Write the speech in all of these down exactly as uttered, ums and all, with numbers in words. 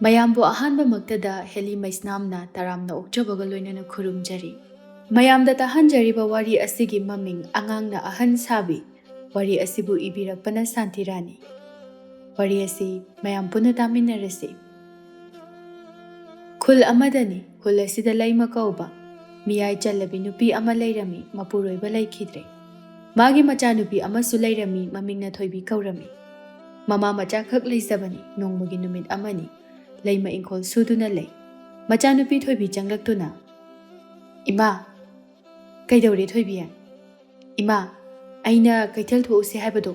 ꯃꯌꯥꯝꯕꯨ ꯑꯍꯥꯟꯕꯃꯛꯇꯗ ꯍꯦꯂꯤ ꯃꯩꯁꯅꯥꯝꯅ ꯇꯔꯥꯝꯅ ꯑꯣꯛꯆꯕꯒ ꯂꯣꯏꯅꯅ ꯈꯨꯔꯨꯝꯖꯔꯤ꯫ ꯃꯌꯥꯝꯗ ꯇꯥꯍꯟꯖꯔꯤꯕ ꯋꯥꯔꯤ ꯑꯁꯤꯒꯤ ꯃꯃꯤꯡ ꯑꯉꯥꯡꯅ ꯑꯍꯟ ꯁꯥꯕꯤ꯫ ꯋꯥꯔꯤ ꯑꯁꯤꯕꯨ ꯏꯕꯤꯔꯛꯄꯅ ꯁꯥꯟꯇꯤꯔꯥꯅꯤ꯫ ꯋꯥꯔꯤ ꯑꯁꯤ ꯃꯌꯥꯝ ꯄꯨꯟꯅ ꯇꯥꯃꯤꯟꯅꯔꯁꯤ꯫ ꯈꯨꯜ ꯑꯃꯗꯅꯤ꯫ ꯈꯨꯜ ꯑꯁꯤꯗ ꯂꯩꯃ ꯀꯧꯕ ꯃꯤꯌꯥꯏ ꯆꯜꯂꯕꯤ ꯅꯨꯄꯤ ꯑꯃ ꯂꯩꯔꯝꯃꯤ꯫ ꯃꯄꯨꯔꯣꯏꯕ ꯂꯩꯈꯤꯗ꯭ꯔꯦ꯫ ꯃꯥꯒꯤ ꯃꯆꯥꯅꯨꯄꯤ ꯑꯃꯁꯨ ꯂꯩꯔꯝꯃꯤ꯫ ꯃꯃꯤꯡꯅ ꯊꯣꯏꯕꯤ ꯀꯧꯔꯝꯃꯤ꯫ ꯃꯃꯥ ꯃꯆꯥ ꯈꯛ ꯂꯩꯖꯕꯅꯤ꯫ ꯅꯣꯡꯃꯒꯤ ꯅꯨꯃꯤꯠ ꯑꯃꯅꯤ꯫ ꯂꯩꯃ ꯏꯪꯈꯣꯜ ꯁꯨꯗꯨꯅ ꯂꯩ꯫ ꯃꯆꯥꯅꯨꯄꯤ ꯊꯣꯏꯕꯤ ꯆꯪꯂꯛꯇꯨꯅ, "ꯏꯃꯥ!" "ꯀꯩꯗꯧꯔꯦ ꯊꯣꯏꯕꯤ?" "ꯏꯃꯥ, ꯑꯩꯅ ꯀꯩꯊꯦꯜ ꯊꯣꯛꯎꯁꯦ ꯍꯥꯏꯕꯗꯣ?"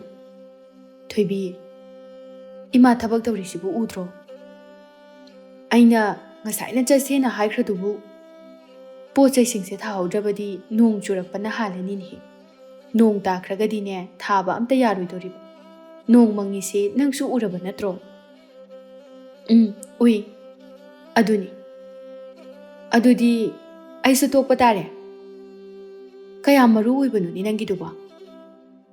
"ꯊꯣꯏꯕꯤ, ꯏꯃꯥ ꯊꯕꯛ ꯇꯧꯔꯤꯁꯤꯕꯨ ꯎꯗ꯭ꯔꯣ? ꯑꯩꯅ ꯉꯁꯥꯏꯅ ꯆꯠꯁꯦꯅ ꯍꯥꯏꯈ꯭ꯔꯗꯨꯕꯨ?" "ꯄꯣꯠ ꯆꯩꯁꯤꯡꯁꯦ ꯊꯥꯍꯧꯗ꯭ꯔꯕꯗꯤ ꯅꯣꯡ ꯆꯨꯔꯛꯄꯅ ꯍꯥꯜꯂꯅꯤꯅꯦꯍꯦ꯫ ꯅꯣꯡ ꯇꯥꯈ꯭ꯔꯒꯗꯤꯅꯦ ꯊꯥꯕ ꯑꯝꯇ ꯌꯥꯔꯣꯏꯗꯧꯔꯤꯕ꯫ ꯅꯣꯡ ꯃꯪꯉꯤꯁꯦ ꯅꯪꯁꯨ ꯎꯔꯕ ꯅꯠꯇ꯭ꯔꯣ?" "ꯎꯝ, ꯎꯏ꯫ ꯑꯗꯨꯅꯤ꯫ ꯑꯗꯨꯗꯤ ꯑꯩꯁꯨ ꯇꯣꯛꯄ ꯇꯥꯔꯦ꯫ ꯀꯌꯥꯝ ꯃꯔꯨ ꯑꯣꯏꯕꯅꯣꯅꯦ ꯅꯪꯒꯤꯗꯨꯕꯣ?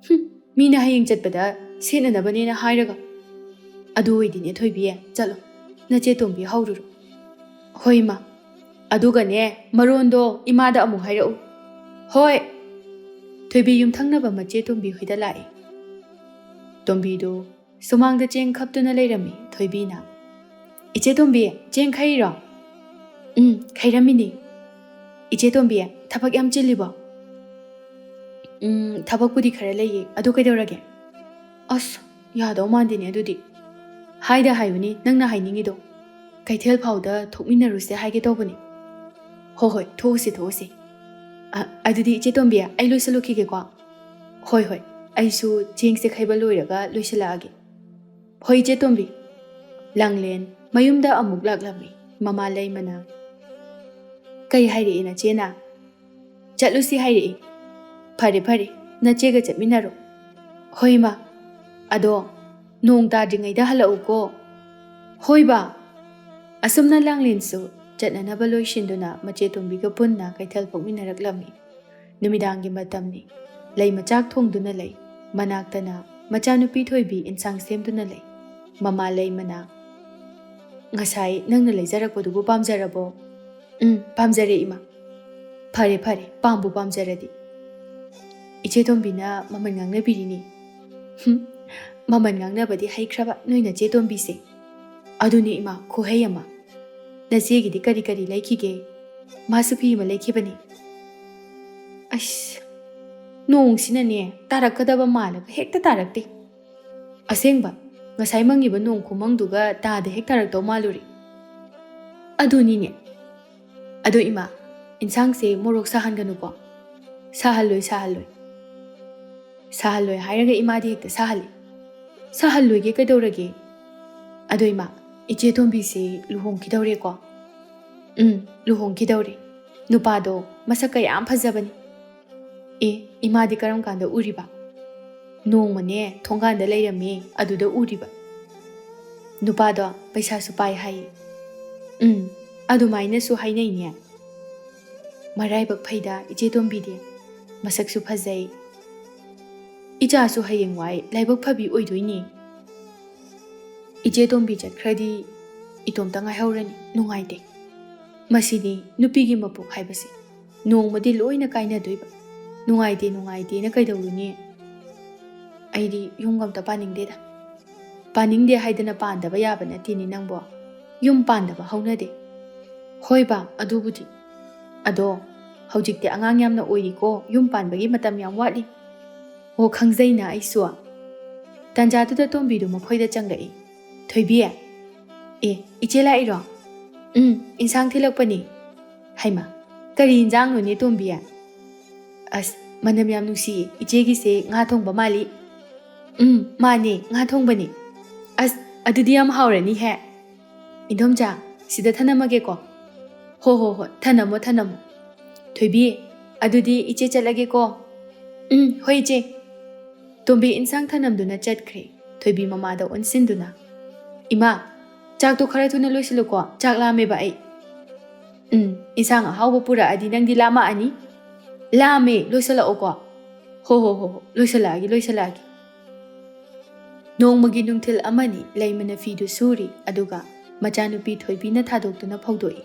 ꯍꯨꯝ, ꯃꯤꯅ ꯍꯌꯦꯡ ꯆꯠꯄꯗ ꯁꯦꯠꯅꯅꯕꯅꯦꯅ ꯍꯥꯏꯔꯒ꯫ ꯑꯗꯨ ꯑꯣꯏꯗꯤꯅꯦ ꯊꯣꯏꯕꯤ, ꯆꯠꯂꯣ꯫ ꯅꯆꯦ ꯇꯣꯝꯕꯤ ꯍꯧꯔꯨꯔꯣ꯫" "ꯍꯣꯏ, ꯏꯃꯥ꯫ ꯑꯗꯨꯒꯅꯦ, ꯃꯔꯣꯟꯗꯣ ꯏꯃꯥꯗ ꯑꯃꯨꯛ ꯍꯥꯏꯔꯛꯎ꯫" "ꯍꯣꯏ꯫" ꯊꯣꯏꯕꯤ ꯌꯨꯝꯊꯪꯅꯕ ꯃꯆꯦ ꯇꯣꯝꯕꯤ ꯍꯣꯏꯗ ꯂꯥꯛꯏ꯫ ꯇꯣꯝꯕꯤꯗꯨ ꯁꯨꯃꯥꯡꯗ ꯆꯦꯡ ꯈꯞꯇꯨꯅ ꯂꯩꯔꯝꯃꯤ꯫ ꯊꯣꯏꯕꯤꯅ, "ꯏꯆꯦ ꯇꯣꯝꯕꯤ, ꯆꯦꯡ ꯈꯩꯔꯤꯔꯣ?" "ꯎꯝ, ꯈꯩꯔꯝꯃꯤꯅꯦ꯫" "ꯏꯆꯦ ꯇꯣꯝꯕꯤ, ꯊꯕꯛ ꯌꯥꯝ ꯆꯤꯜꯂꯤꯕꯣ?" "ꯎꯝ, ꯊꯕꯛꯄꯨꯗꯤ ꯈꯔ ꯂꯩꯌꯦ꯫ ꯑꯗꯨ ꯀꯩꯗꯧꯔꯒꯦ?" "ꯑꯁ, ꯌꯥꯗꯧ ꯃꯥꯟꯗꯦꯅꯦ ꯑꯗꯨꯗꯤ꯫" "ꯍꯥꯏꯗ ꯍꯥꯏꯕꯅꯤ ꯅꯪꯅ ꯍꯥꯏꯅꯤꯡꯉꯤꯗꯣ꯫ ꯀꯩꯊꯦꯜ ꯐꯥꯎꯗ ꯊꯣꯛꯃꯤꯟꯅꯔꯨꯁꯦ ꯍꯥꯏꯒꯦ ꯇꯧꯕꯅꯤ꯫" "ꯍꯣ ꯍꯣꯏ, ꯊꯣꯛꯎꯁꯤ, ꯊꯣꯛꯎꯁꯤ꯫ ꯑ, ꯑꯗꯨꯗꯤ ꯏꯆꯦ ꯇꯣꯝꯕꯤ, ꯑꯩ ꯂꯣꯏꯁꯤꯜꯂꯨꯈꯤꯒꯦꯀꯣ꯫" "ꯍꯣꯏ ꯍꯣꯏ, ꯑꯩꯁꯨ ꯆꯦꯡꯁꯦ ꯈꯩꯕ ꯂꯣꯏꯔꯒ ꯂꯣꯏꯁꯤꯜꯂꯛꯑꯒꯦ꯫" "ꯍꯣꯏ ꯏꯆꯦ ꯇꯣꯝꯕꯤ꯫" ꯂꯥꯡꯂꯦꯟ ꯃꯌꯨꯝꯗ ꯑꯃꯨꯛ ꯂꯥꯛꯂꯝꯃꯤ꯫ ꯃꯃꯥ ꯂꯩꯃꯅ, "ꯀꯩ ꯍꯥꯏꯔꯛꯏ ꯅꯆꯦꯅ?" "ꯆꯠꯂꯨꯁꯤ ꯍꯥꯏꯔꯛꯏ꯫" "ꯐꯔꯦ ꯐꯔꯦ, ꯅꯆꯦꯒ ꯆꯠꯃꯤꯟꯅꯔꯣ꯫" "ꯍꯣꯏ ꯏꯃꯥ꯫ ꯑꯗꯣ ꯅꯣꯡ ꯇꯥꯗ꯭ꯔꯤꯉꯩꯗ ꯍꯜꯂꯛꯎꯀꯣ꯫" "ꯍꯣꯏ ꯕꯥ꯫" ꯑꯁꯨꯝꯅ ꯂꯥꯡꯂꯦꯟꯁꯨ ꯆꯠꯅꯅꯕ ꯂꯣꯏꯁꯤꯟꯗꯨꯅ ꯃꯆꯦ ꯇꯣꯝꯕꯤꯒ ꯄꯨꯟꯅ ꯀꯩꯊꯦꯜ ꯊꯣꯛꯃꯤꯟꯅꯔꯛꯂꯝꯃꯤ꯫ ꯅꯨꯃꯤꯗꯥꯡꯒꯤ ꯃꯇꯝꯅꯤ꯫ ꯂꯩꯃ ꯆꯥꯛ ꯊꯣꯡꯗꯨꯅ ꯂꯩ꯫ ꯃꯅꯥꯛꯇꯅ ꯃꯆꯥꯅꯨꯄꯤ ꯊꯣꯏꯕꯤ ꯏꯟꯁꯥꯡ ꯁꯦꯝꯗꯨꯅ ꯂꯩ꯫ ꯃꯃꯥ ꯂꯩꯃꯅ, ꯉꯁꯥꯏ ꯅꯪꯅ ꯂꯩꯖꯔꯛꯄꯗꯨꯕꯨ ꯄꯥꯝꯖꯔꯕꯣ? ꯎꯝ, ꯄꯥꯝꯖꯔꯦ, ꯏꯃꯥ꯫ ꯐꯔꯦ, ꯐꯔꯦ, ꯄꯥꯝꯕꯨ ꯄꯥꯝꯖꯔꯗꯤ꯫ ꯏꯆꯦ ꯇꯣꯝꯕꯤꯅ ꯃꯃꯜ ꯉꯥꯡꯅꯕꯤꯔꯤꯅꯤ꯫ ꯍꯨꯝ, ꯃꯃꯜ ꯉꯥꯡꯅꯕꯗꯤ ꯍꯩꯈ꯭ꯔꯕ ꯅꯣꯏ ꯅꯆꯦ ꯇꯣꯝꯕꯤꯁꯦ꯫ ꯑꯗꯨꯅꯤ, ꯏꯃꯥ, ꯈꯨꯍꯩ ꯑꯃ꯫ ꯅꯆꯦꯒꯤꯗꯤ ꯀꯔꯤ ꯀꯔꯤ ꯂꯩꯈꯤꯒꯦ? ꯃꯥꯁꯨ ꯐꯤ ꯑꯃ ꯂꯩꯈꯤꯕꯅꯤ꯫ ꯑꯁ, ꯅꯣꯡꯁꯤꯅꯅꯦ, ꯇꯥꯔꯛꯀꯗꯕ ꯃꯥꯜꯂꯒ ꯍꯦꯛꯇ ꯇꯥꯔꯛꯇꯦ꯫ ꯑꯁꯦꯡꯕ, ꯉꯁꯥꯏ ꯃꯪꯉꯤꯕ ꯅꯣꯡ ꯈꯨꯃꯪꯗꯨꯒ ꯇꯥꯗ ꯍꯦꯛ ꯇꯥꯔꯛꯇꯧ ꯃꯥꯜꯂꯨꯔꯦ꯫ ꯑꯗꯨꯅꯤꯅꯦ꯫ ꯑꯗꯣ ꯏꯃꯥ, ꯏꯟꯁꯥꯡꯁꯦ ꯃꯣꯔꯣꯛ ꯁꯥꯍꯟꯒꯅꯨꯀꯣ꯫ ꯁꯥꯍꯜꯂꯣꯏ, ꯁꯥꯍꯜꯂꯣꯏ꯫ ꯁꯥꯍꯜꯂꯣꯏ ꯍꯥꯏꯔꯒ ꯏꯃꯥꯗꯤ ꯍꯦꯛꯇ ꯁꯥꯍꯜꯂꯤ꯫ ꯁꯥꯍꯜꯂꯣꯏꯒꯦ ꯀꯩꯗꯧꯔꯒꯦ? ꯑꯗꯣ ꯏꯃꯥ, ꯏꯆꯦ ꯇꯣꯝꯕꯤꯁꯦ ꯂꯨꯍꯣꯡꯈꯤꯗꯧꯔꯦꯀꯣ? ꯎꯝ, ꯂꯨꯍꯣꯡꯈꯤꯗꯧꯔꯦ꯫ ꯅꯨꯄꯥꯗꯣ ꯃꯁꯛ ꯀꯌꯥꯝ ꯐꯖꯕꯅꯤ꯫ ꯑꯦ, ꯏꯃꯥꯗꯤ ꯀꯔꯝ ꯀꯥꯟꯗ ꯎꯔꯤꯕ? ꯅꯣꯡꯃꯅꯦ, ꯊꯣꯡꯒꯥꯟꯗ ꯂꯩꯔꯝꯃꯦ, ꯑꯗꯨꯗ ꯎꯔꯤꯕ꯫ ꯅꯨꯄꯥꯗꯣ ꯄꯩꯁꯥꯁꯨ ꯄꯥꯏ ꯍꯥꯏꯌꯦ꯫ ꯎꯝ, ꯑꯗꯨꯃꯥꯏꯅꯁꯨ ꯍꯥꯏꯅꯩꯅꯦ꯫ ꯃꯔꯥꯏꯕꯛ ꯐꯩꯗ ꯏꯆꯦ ꯇꯣꯝꯕꯤꯗꯤ꯫ ꯃꯁꯛꯁꯨ ꯐꯖꯩ꯫ ꯏꯆꯥꯁꯨ ꯍꯌꯦꯡꯋꯥꯏ ꯂꯥꯏꯕꯛ ꯐꯕꯤ ꯑꯣꯏꯗꯣꯏꯅꯦ꯫ ꯏꯆꯦ ꯇꯣꯝꯕꯤ ꯆꯠꯈ꯭ꯔꯗꯤ ꯏꯇꯣꯝꯇ ꯉꯥꯏꯍꯧꯔꯅꯤ꯫ ꯅꯨꯡꯉꯥꯏꯇꯦ꯫ ꯃꯁꯤꯅꯤ ꯅꯨꯄꯤꯒꯤ ꯃꯄꯣꯛ ꯍꯥꯏꯕꯁꯦ꯫ ꯅꯣꯡꯃꯗꯤ ꯂꯣꯏꯅ ꯀꯥꯏꯅꯗꯣꯏꯕ꯫ ꯅꯨꯡꯉꯥꯏꯇꯦ, ꯅꯨꯡꯉꯥꯏꯇꯦꯅ ꯀꯩꯗꯧꯔꯨꯅꯤ? ꯑꯩꯗꯤ ꯌꯨꯝꯒ ꯑꯝꯇ ꯄꯥꯅꯤꯡꯗꯦꯗ꯫ ꯄꯥꯅꯤꯡꯗꯦ ꯍꯥꯏꯗꯅ ꯄꯥꯟꯗꯕ ꯌꯥꯕ ꯅꯠꯇꯦꯅꯦ ꯅꯪꯕꯣ꯫ ꯌꯨꯝ ꯄꯥꯟꯗꯕ ꯍꯧꯅꯗꯦ꯫ ꯍꯣꯏꯕ, ꯑꯗꯨꯕꯨꯗꯤ꯫ ꯑꯗꯣ ꯍꯧꯖꯤꯛꯇꯤ ꯑꯉꯥꯡ ꯌꯥꯝꯅ ꯑꯣꯏꯔꯤꯀꯣ, ꯌꯨꯝ ꯄꯥꯟꯕꯒꯤ ꯃꯇꯝ ꯌꯥꯝ ꯋꯥꯠꯂꯤ꯫ ꯑꯣ, ꯈꯪꯖꯩꯅ ꯑꯩꯁꯨ꯫ ꯇꯟꯖꯥꯗꯨꯗ ꯇꯣꯝꯕꯤꯗꯨ ꯃꯈꯣꯏꯗ ꯆꯪꯂꯛꯏ꯫ "ꯊꯣꯏꯕꯤ!" "ꯑꯦ, ꯏꯆꯦ ꯂꯥꯛꯏꯔꯣ?" "ꯎꯝ, ꯏꯟꯁꯥꯡ ꯊꯤꯜꯂꯛꯄꯅꯤ꯫" "ꯍꯩꯃꯥ, ꯀꯔꯤ ꯏꯟꯖꯥꯡꯅꯣꯅꯦ ꯇꯣꯝꯕꯤ?" "ꯑꯁ, ꯃꯅꯝ ꯌꯥꯝ ꯅꯨꯡꯁꯤꯌꯦ, ꯏꯆꯦꯒꯤꯁꯦ ꯉꯥ ꯊꯣꯡꯕ ꯃꯥꯜꯂꯤ꯫" "ꯎꯝ, ꯃꯥꯅꯦ, ꯉꯥ ꯊꯣꯡꯕꯅꯤ꯫" "ꯑꯁ, ꯑꯗꯨꯗꯤ ꯌꯥꯝ ꯍꯥꯎꯔꯅꯤꯍꯦ꯫" "ꯏꯟꯗꯣꯝꯆꯥ, ꯁꯤꯗ ꯊꯅꯝꯃꯒꯦꯀꯣ꯫" "ꯍꯣ, ꯍꯣ, ꯍꯣ, ꯊꯅꯝꯃꯣ, ꯊꯅꯝꯃꯣ꯫" "ꯊꯣꯏꯕꯤ, ꯑꯗꯨꯗꯤ ꯏꯆꯦ ꯆꯠꯂꯒꯦꯀꯣ꯫" "ꯎꯝ, ꯍꯣꯏ, ꯏꯆꯦ꯫" ꯇꯣꯝꯕꯤ ꯏꯟꯁꯥꯡ ꯊꯅꯝꯗꯨꯅ ꯆꯠꯈ꯭ꯔꯦ, ꯊꯣꯏꯕꯤ ꯃꯃꯥꯗ ꯑꯣꯟꯁꯤꯟꯗꯨꯅ꯫ "ꯏꯃꯥ, ꯆꯥꯛꯇꯣ ꯈꯔ ꯊꯨꯅ ꯂꯣꯏꯁꯤꯜꯂꯨꯀꯣ, ꯆꯥꯛ ꯂꯥꯝꯃꯦꯕ ꯑꯩ꯫" "ꯎꯝ, ꯏꯟꯁꯥꯡ ꯑꯍꯥꯎꯕ ꯄꯨꯔꯛꯑꯗꯤ ꯅꯪꯗꯤ ꯂꯥꯝꯃꯛꯑꯅꯤ꯫" "ꯂꯥꯝꯃꯦ, ꯂꯣꯏꯁꯤꯜꯂꯛꯑꯣꯀꯣ꯫" "ꯍꯣ, ꯍꯣ, ꯍꯣ, ꯍꯣ, ꯂꯣꯏꯁꯤꯜꯂꯛꯑꯒꯦ, ꯂꯣꯏꯁꯤꯜꯂꯛꯑꯒꯦ꯫" ꯅꯣꯡꯃꯒꯤ ꯅꯨꯡꯊꯤꯜ ꯑꯃꯅꯤ ꯂꯩꯃꯅ ꯐꯤꯗꯨ ꯁꯨꯔꯤ, ꯑꯗꯨꯒ ꯃꯆꯥꯅꯨꯄꯤ ꯊꯣꯏꯕꯤꯅ ꯊꯥꯗꯣꯛꯇꯨꯅ ꯐꯧꯗꯣꯛꯏ꯫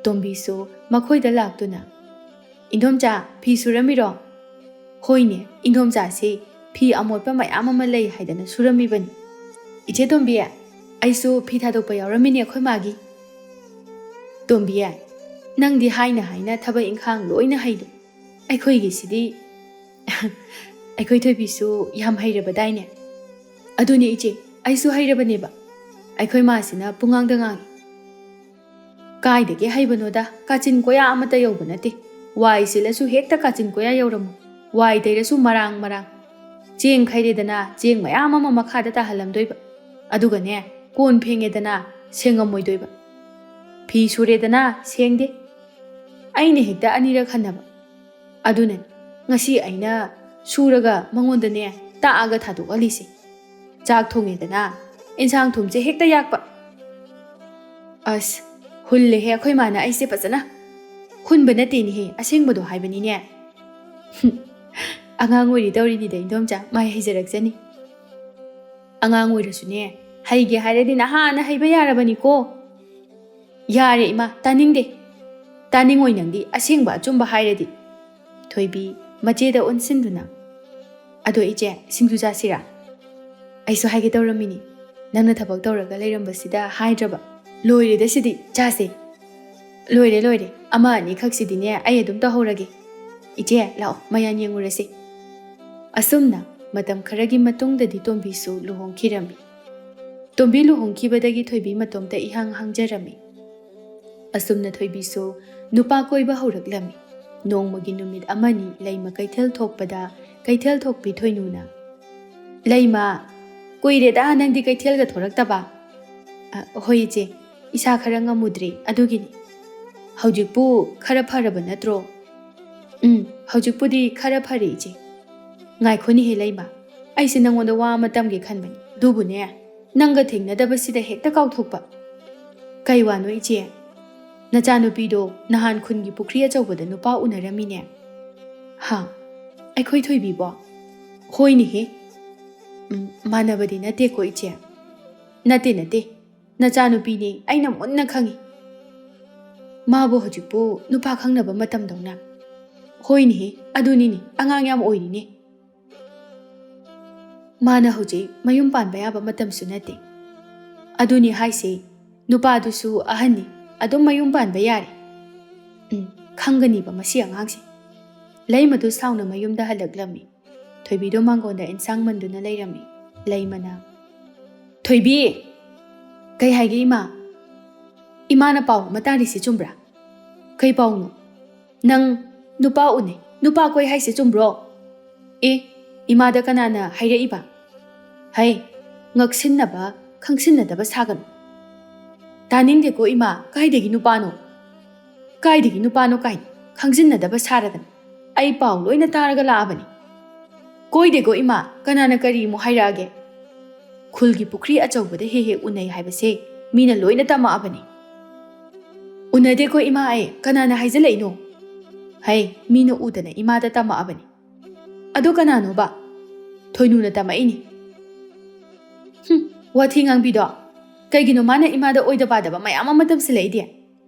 ꯇꯣꯝꯕꯤꯁꯨ ꯃꯈꯣꯏꯗ ꯂꯥꯛꯇꯨꯅ, "ꯏꯟꯗꯣꯝꯆꯥ, ꯐꯤ ꯁꯨꯔꯝꯃꯤꯔꯣ?" "ꯍꯣꯏꯅꯦ, ꯏꯟꯗꯣꯝꯆꯥꯁꯤ ꯐꯤ ꯑꯃꯣꯠꯄ ꯃꯌꯥꯝ ꯑꯃ ꯂꯩ ꯍꯥꯏꯗꯅ ꯁꯨꯔꯝꯃꯤꯕꯅꯤ꯫ ꯏꯆꯦ ꯇꯣꯝꯕꯤ, ꯑꯩꯁꯨ ꯐꯤ ꯊꯥꯗꯣꯛꯄ ꯌꯥꯎꯔꯝꯃꯤꯅꯦ ꯑꯩꯈꯣꯏ ꯃꯥꯒꯤ꯫" "ꯇꯣꯝꯕꯤ, ꯅꯪꯗꯤ ꯍꯥꯏꯅ ꯍꯥꯏꯅ ꯊꯕꯛ ꯏꯪꯈꯥꯡ ꯂꯣꯏꯅ ꯍꯩꯗꯣ꯫ ꯑꯩꯈꯣꯏꯒꯤꯁꯤꯗꯤ ꯑꯩꯈꯣꯏ ꯊꯣꯏꯕꯤꯁꯨ ꯌꯥꯝ ꯍꯩꯔꯕꯗꯥꯏꯅꯦ?" "ꯑꯗꯨꯅꯦ ꯏꯆꯦ, ꯑꯩꯁꯨ ꯍꯩꯔꯕꯅꯦꯕ꯫ ꯑꯩꯈꯣꯏ ꯃꯥꯁꯤꯅ ꯄꯨꯡꯉꯥꯡꯗ ꯉꯥꯡꯉꯤ꯫ ꯀꯥꯏꯗꯒꯤ ꯍꯩꯕꯅꯣꯗ, ꯀꯥꯆꯤꯟ ꯀꯣꯌꯥ ꯑꯃꯠꯇ ꯌꯧꯕ ꯅꯠꯇꯦ꯫ ꯋꯥꯏ ꯁꯤꯠꯂꯁꯨ ꯍꯦꯛꯇ ꯀꯥꯆꯤꯟ ꯀꯣꯌꯥ ꯌꯧꯔꯝꯃꯣ꯫ ꯋꯥꯏ ꯇꯩꯔꯁꯨ ꯃꯔꯥꯡ ꯃꯔꯥꯡ꯫ ꯆꯦꯡ ꯈꯩꯔꯦꯗꯅ, ꯆꯦꯡ ꯃꯌꯥꯝ ꯑꯃ ꯃꯈꯥꯗ ꯇꯥꯍꯜꯂꯝꯗꯣꯏꯕ꯫ ꯑꯗꯨꯒꯅꯦ, ꯀꯣꯟ ꯐꯦꯡꯉꯦꯗꯅ, ꯁꯦꯡꯉꯝꯃꯣꯏꯗꯣꯏꯕ꯫ ꯐꯤ ꯁꯨꯔꯦꯗꯅ, ꯁꯦꯡꯗꯦ꯫ ꯑꯩꯅ ꯍꯦꯛꯇ ꯑꯅꯤꯔꯛ ꯍꯟꯅꯕ꯫ ꯑꯗꯨꯅꯅꯤ ꯉꯁꯤ ꯑꯩꯅ ꯁꯨꯔꯒ ꯃꯉꯣꯟꯗꯅꯦ ꯇꯥꯛꯑꯒ ꯊꯥꯗꯣꯛꯍꯜꯂꯤꯁꯦ꯫ ꯆꯥꯛ ꯊꯣꯡꯉꯦꯗꯅ, ꯏꯟꯁꯥꯡ ꯊꯨꯝꯁꯦ ꯍꯦꯛꯇ ꯌꯥꯛꯄ꯫ ꯑꯁ, ꯍꯨꯜꯂꯦꯍꯦ ꯑꯩꯈꯣꯏ ꯃꯥꯅ ꯑꯩꯁꯦ ꯐꯖꯅ꯫ ꯍꯨꯟꯕ ꯅꯠꯇꯦꯅꯦꯍꯦ, ꯑꯁꯦꯡꯕꯗꯣ ꯍꯥꯏꯕꯅꯤꯅꯦ꯫ ꯑꯉꯥꯡ ꯑꯣꯏꯔꯤ ꯇꯧꯔꯤꯅꯤꯗ ꯏꯟꯗꯣꯝꯆꯥ, ꯃꯥꯏ ꯍꯩꯖꯔꯛꯆꯅꯤ꯫ ꯑꯉꯥꯡ ꯑꯣꯏꯔꯁꯨꯅꯦ, ꯍꯩꯒꯦ ꯍꯥꯏꯔꯗꯤ ꯅꯍꯥꯟꯅ ꯍꯩꯕ ꯌꯥꯔꯕꯅꯤꯀꯣ꯫ ꯌꯥꯔꯦ ꯏꯃꯥ, ꯇꯥꯅꯤꯡꯗꯦ꯫ ꯇꯥꯅꯤꯡꯉꯣꯏ ꯅꯪꯗꯤ, ꯑꯁꯦꯡꯕ ꯑꯆꯨꯝꯕ ꯍꯥꯏꯔꯗꯤ꯫ ꯊꯣꯏꯕꯤ ꯃꯆꯦꯗ ꯑꯣꯟꯁꯤꯟꯗꯨꯅ, "ꯑꯗꯣ ꯏꯆꯦ, ꯁꯤꯡꯖꯨ ꯆꯥꯁꯤꯔꯥ?" "ꯑꯩꯁꯨ ꯍꯥꯏꯒꯦ ꯇꯧꯔꯝꯃꯤꯅꯤ, ꯅꯪꯅ ꯊꯕꯛ ꯇꯧꯔꯒ ꯂꯩꯔꯝꯕꯁꯤꯗ ꯍꯥꯏꯗ꯭ꯔꯕ꯫ ꯂꯣꯏꯔꯦꯗ ꯁꯤꯗꯤ, ꯆꯥꯁꯦ꯫" "ꯂꯣꯏꯔꯦ, ꯂꯣꯏꯔꯦ, ꯑꯃ ꯑꯅꯤꯈꯛꯁꯤꯗꯤꯅꯦ ꯑꯩ ꯑꯗꯨꯝ ꯇꯧꯍꯧꯔꯒꯦ꯫ ꯏꯆꯦ, ꯂꯥꯛꯑꯣ, ꯃꯌꯥꯟ ꯌꯦꯡꯉꯨꯔꯁꯤ꯫" ꯑꯁꯨꯝꯅ ꯃꯇꯝ ꯈꯔꯒꯤ ꯃꯇꯨꯡꯗꯗꯤ ꯇꯣꯝꯕꯤꯁꯨ ꯂꯨꯍꯣꯡꯈꯤꯔꯝꯃꯤ꯫ ꯇꯣꯝꯕꯤ ꯂꯨꯍꯣꯡꯈꯤꯕꯗꯒꯤ ꯊꯣꯏꯕꯤ ꯃꯇꯣꯝꯇ ꯏꯍꯥꯡ ꯍꯥꯡꯖꯔꯝꯃꯤ꯫ ꯑꯁꯨꯝꯅ ꯊꯣꯏꯕꯤꯁꯨ ꯅꯨꯄꯥ ꯀꯣꯏꯕ ꯍꯧꯔꯛꯂꯝꯃꯤ꯫ ꯅꯣꯡꯃꯒꯤ ꯅꯨꯃꯤꯠ ꯑꯃꯅꯤ ꯂꯩꯃ ꯀꯩꯊꯦꯜ ꯊꯣꯛꯄꯗ ꯀꯩꯊꯦꯜ ꯊꯣꯛꯄꯤ ꯊꯣꯏꯅꯨꯅ, "ꯂꯩꯃ, ꯀꯨꯏꯔꯦꯗ ꯅꯪꯗꯤ ꯀꯩꯊꯦꯜꯒ ꯊꯣꯔꯛꯇꯕ?" "ꯑ, ꯍꯣꯏ ꯏꯆꯦ, ꯏꯁꯥ ꯈꯔ ꯉꯝꯃꯨꯗ꯭ꯔꯦ ꯑꯗꯨꯒꯤꯅꯤ꯫" "ꯍꯧꯖꯤꯛꯄꯨ ꯈꯔ ꯐꯔꯕ ꯅꯠꯇ꯭ꯔꯣ?" "ꯎꯝ, ꯍꯧꯖꯤꯛꯄꯨꯗꯤ ꯈꯔ ꯐꯔꯦ ꯏꯆꯦ꯫" "ꯉꯥꯏꯈꯣꯅꯦꯍꯦ ꯂꯩꯃ, ꯑꯩꯁꯦ ꯅꯪꯉꯣꯟꯗ ꯋꯥ ꯑꯃ ꯇꯝꯒꯦ ꯈꯟꯕꯅꯤ, ꯑꯗꯨꯕꯨꯅꯦ, ꯅꯪꯒ ꯊꯦꯡꯅꯗꯕꯁꯤꯗ ꯍꯦꯛꯇ ꯀꯥꯎꯊꯣꯛꯄ꯫" "ꯀꯩ ꯋꯥꯅꯣ ꯏꯆꯦ?" "ꯅꯆꯥꯅꯨꯄꯤꯗꯣ ꯅꯍꯥꯟ ꯈꯨꯟꯒꯤ ꯄꯨꯈ꯭ꯔꯤ ꯑꯆꯧꯕꯗ ꯅꯨꯄꯥ ꯎꯅꯔꯝꯃꯤꯅꯦ꯫" "ꯍꯥ? ꯑꯩꯈꯣꯏ ꯊꯣꯏꯕꯤꯕꯣ?" "ꯍꯣꯏꯅꯦꯍꯦ꯫" "ꯎꯝ, ꯃꯥꯟꯅꯕꯗꯤ ꯅꯠꯇꯦꯀꯣ ꯏꯆꯦ?" "ꯅꯠꯇꯦ, ꯅꯠꯇꯦ꯫ ꯅꯆꯥꯅꯨꯄꯤꯅꯦ, ꯑꯩꯅ ꯃꯨꯟꯅ ꯈꯪꯉꯤ꯫ ꯃꯥꯕꯨ ꯍꯧꯖꯤꯛꯄꯨ ꯅꯨꯄꯥ ꯈꯪꯅꯕ ꯃꯇꯝꯗꯧꯅ? ꯍꯣꯏꯅꯦꯍꯦ, ꯑꯗꯨꯅꯤꯅꯦ, ꯑꯉꯥꯡ ꯌꯥꯝ ꯑꯣꯏꯔꯤꯅꯦ꯫ ꯃꯥꯅ ꯍꯧꯖꯤꯛ ꯃꯌꯨꯝ ꯄꯥꯟꯕ ꯌꯥꯕ ꯃꯇꯝꯁꯨ ꯅꯠꯇꯦ꯫ ꯑꯗꯨꯅꯤ ꯍꯥꯏꯁꯦ, ꯅꯨꯄꯥꯗꯨꯁꯨ ꯑꯍꯟꯅꯤ, ꯑꯗꯨꯝ ꯃꯌꯨꯝ ꯄꯥꯟꯕ ꯌꯥꯔꯦ꯫ ꯎꯝ, ꯈꯪꯒꯅꯤꯕ ꯃꯁꯤ ꯑꯉꯥꯡꯁꯦ꯫ ꯂꯩꯃꯗꯨ ꯁꯥꯎꯅ ꯃꯌꯨꯝꯗ ꯍꯜꯂꯛꯂꯝꯃꯤ꯫ ꯊꯣꯏꯕꯤꯗꯣ ꯃꯥꯡꯒꯣꯟꯗ ꯏꯟꯁꯥꯡ ꯃꯟꯗꯨꯅ ꯂꯩꯔꯝꯃꯤ꯫ ꯂꯩꯃꯅ, "ꯊꯣꯏꯕꯤ!" "ꯀꯩ ꯍꯥꯏꯒꯦ, ꯏꯃꯥ?" "ꯏꯃꯥꯅ ꯄꯥꯎ ꯑꯃ ꯇꯥꯔꯤꯁꯤ ꯆꯨꯝꯕ꯭ꯔꯥ?" "ꯀꯩ ꯄꯥꯎꯅꯣ?" "ꯅꯪ ꯅꯨꯄꯥ ꯎꯅꯩ, ꯅꯨꯄꯥ ꯀꯣꯏ ꯍꯥꯏꯁꯦ ꯆꯨꯝꯕ꯭ꯔꯣ?" "ꯑꯦ, ꯏꯃꯥꯗ ꯀꯅꯥꯅ ꯍꯥꯏꯔꯛꯏꯕ?" "ꯍꯩ, ꯉꯛꯁꯤꯟꯅꯕ, ꯈꯪꯁꯤꯟꯅꯗꯕ ꯁꯥꯒꯅꯨ꯫" "ꯇꯥꯅꯤꯡꯗꯦꯀꯣ ꯏꯃꯥ, ꯀꯥꯏꯗꯒꯤ ꯅꯨꯄꯥꯅꯣ?" "ꯀꯥꯏꯗꯒꯤ ꯅꯨꯄꯥꯅꯣ ꯀꯥꯏꯅ ꯈꯪꯖꯤꯟꯅꯗꯕ ꯁꯥꯔꯗꯅ꯫ ꯑꯩ ꯄꯥꯎ ꯂꯣꯏꯅ ꯇꯥꯔꯒ ꯂꯥꯛꯑꯕꯅꯤ꯫" "ꯀꯣꯏꯗꯦꯀꯣ ꯏꯃꯥ, ꯀꯅꯥꯅ ꯀꯔꯤ ꯑꯃꯨꯛ ꯍꯥꯏꯔꯛꯑꯒꯦ?" "ꯈꯨꯜꯒꯤ ꯄꯨꯈ꯭ꯔꯤ ꯑꯆꯧꯕꯗ ꯍꯦꯛ ꯍꯦꯛ ꯎꯅꯩ ꯍꯥꯏꯕꯁꯦ ꯃꯤꯅ ꯂꯣꯏꯅ ꯇꯝꯃꯛꯑꯕꯅꯤ꯫" "ꯎꯅꯗꯦꯀꯣ ꯏꯃꯥ ꯑꯩ, ꯀꯅꯥꯅ ꯍꯥꯏꯖꯜꯂꯛꯏꯅꯣ?" "ꯍꯩ, ꯃꯤꯅ ꯎꯗꯅ ꯏꯃꯥꯗ ꯇꯝꯃꯛꯑꯕꯅꯤ꯫" "ꯑꯗꯨ ꯀꯅꯥꯅꯣꯕ?" "ꯊꯣꯏꯅꯨꯅ ꯇꯝꯃꯛꯏꯅꯤ꯫" "ꯍꯨꯝ, ꯋꯥꯊꯤ ꯉꯥꯡꯕꯤꯗꯣ꯫ ꯀꯩꯒꯤꯅꯣ ꯃꯥꯅ ꯏꯃꯥꯗ ꯑꯣꯏꯗ ꯄꯥꯗꯕ ꯃꯌꯥꯝ ꯑꯃ ꯇꯝꯁꯤꯜꯂꯛꯏꯗꯤ?"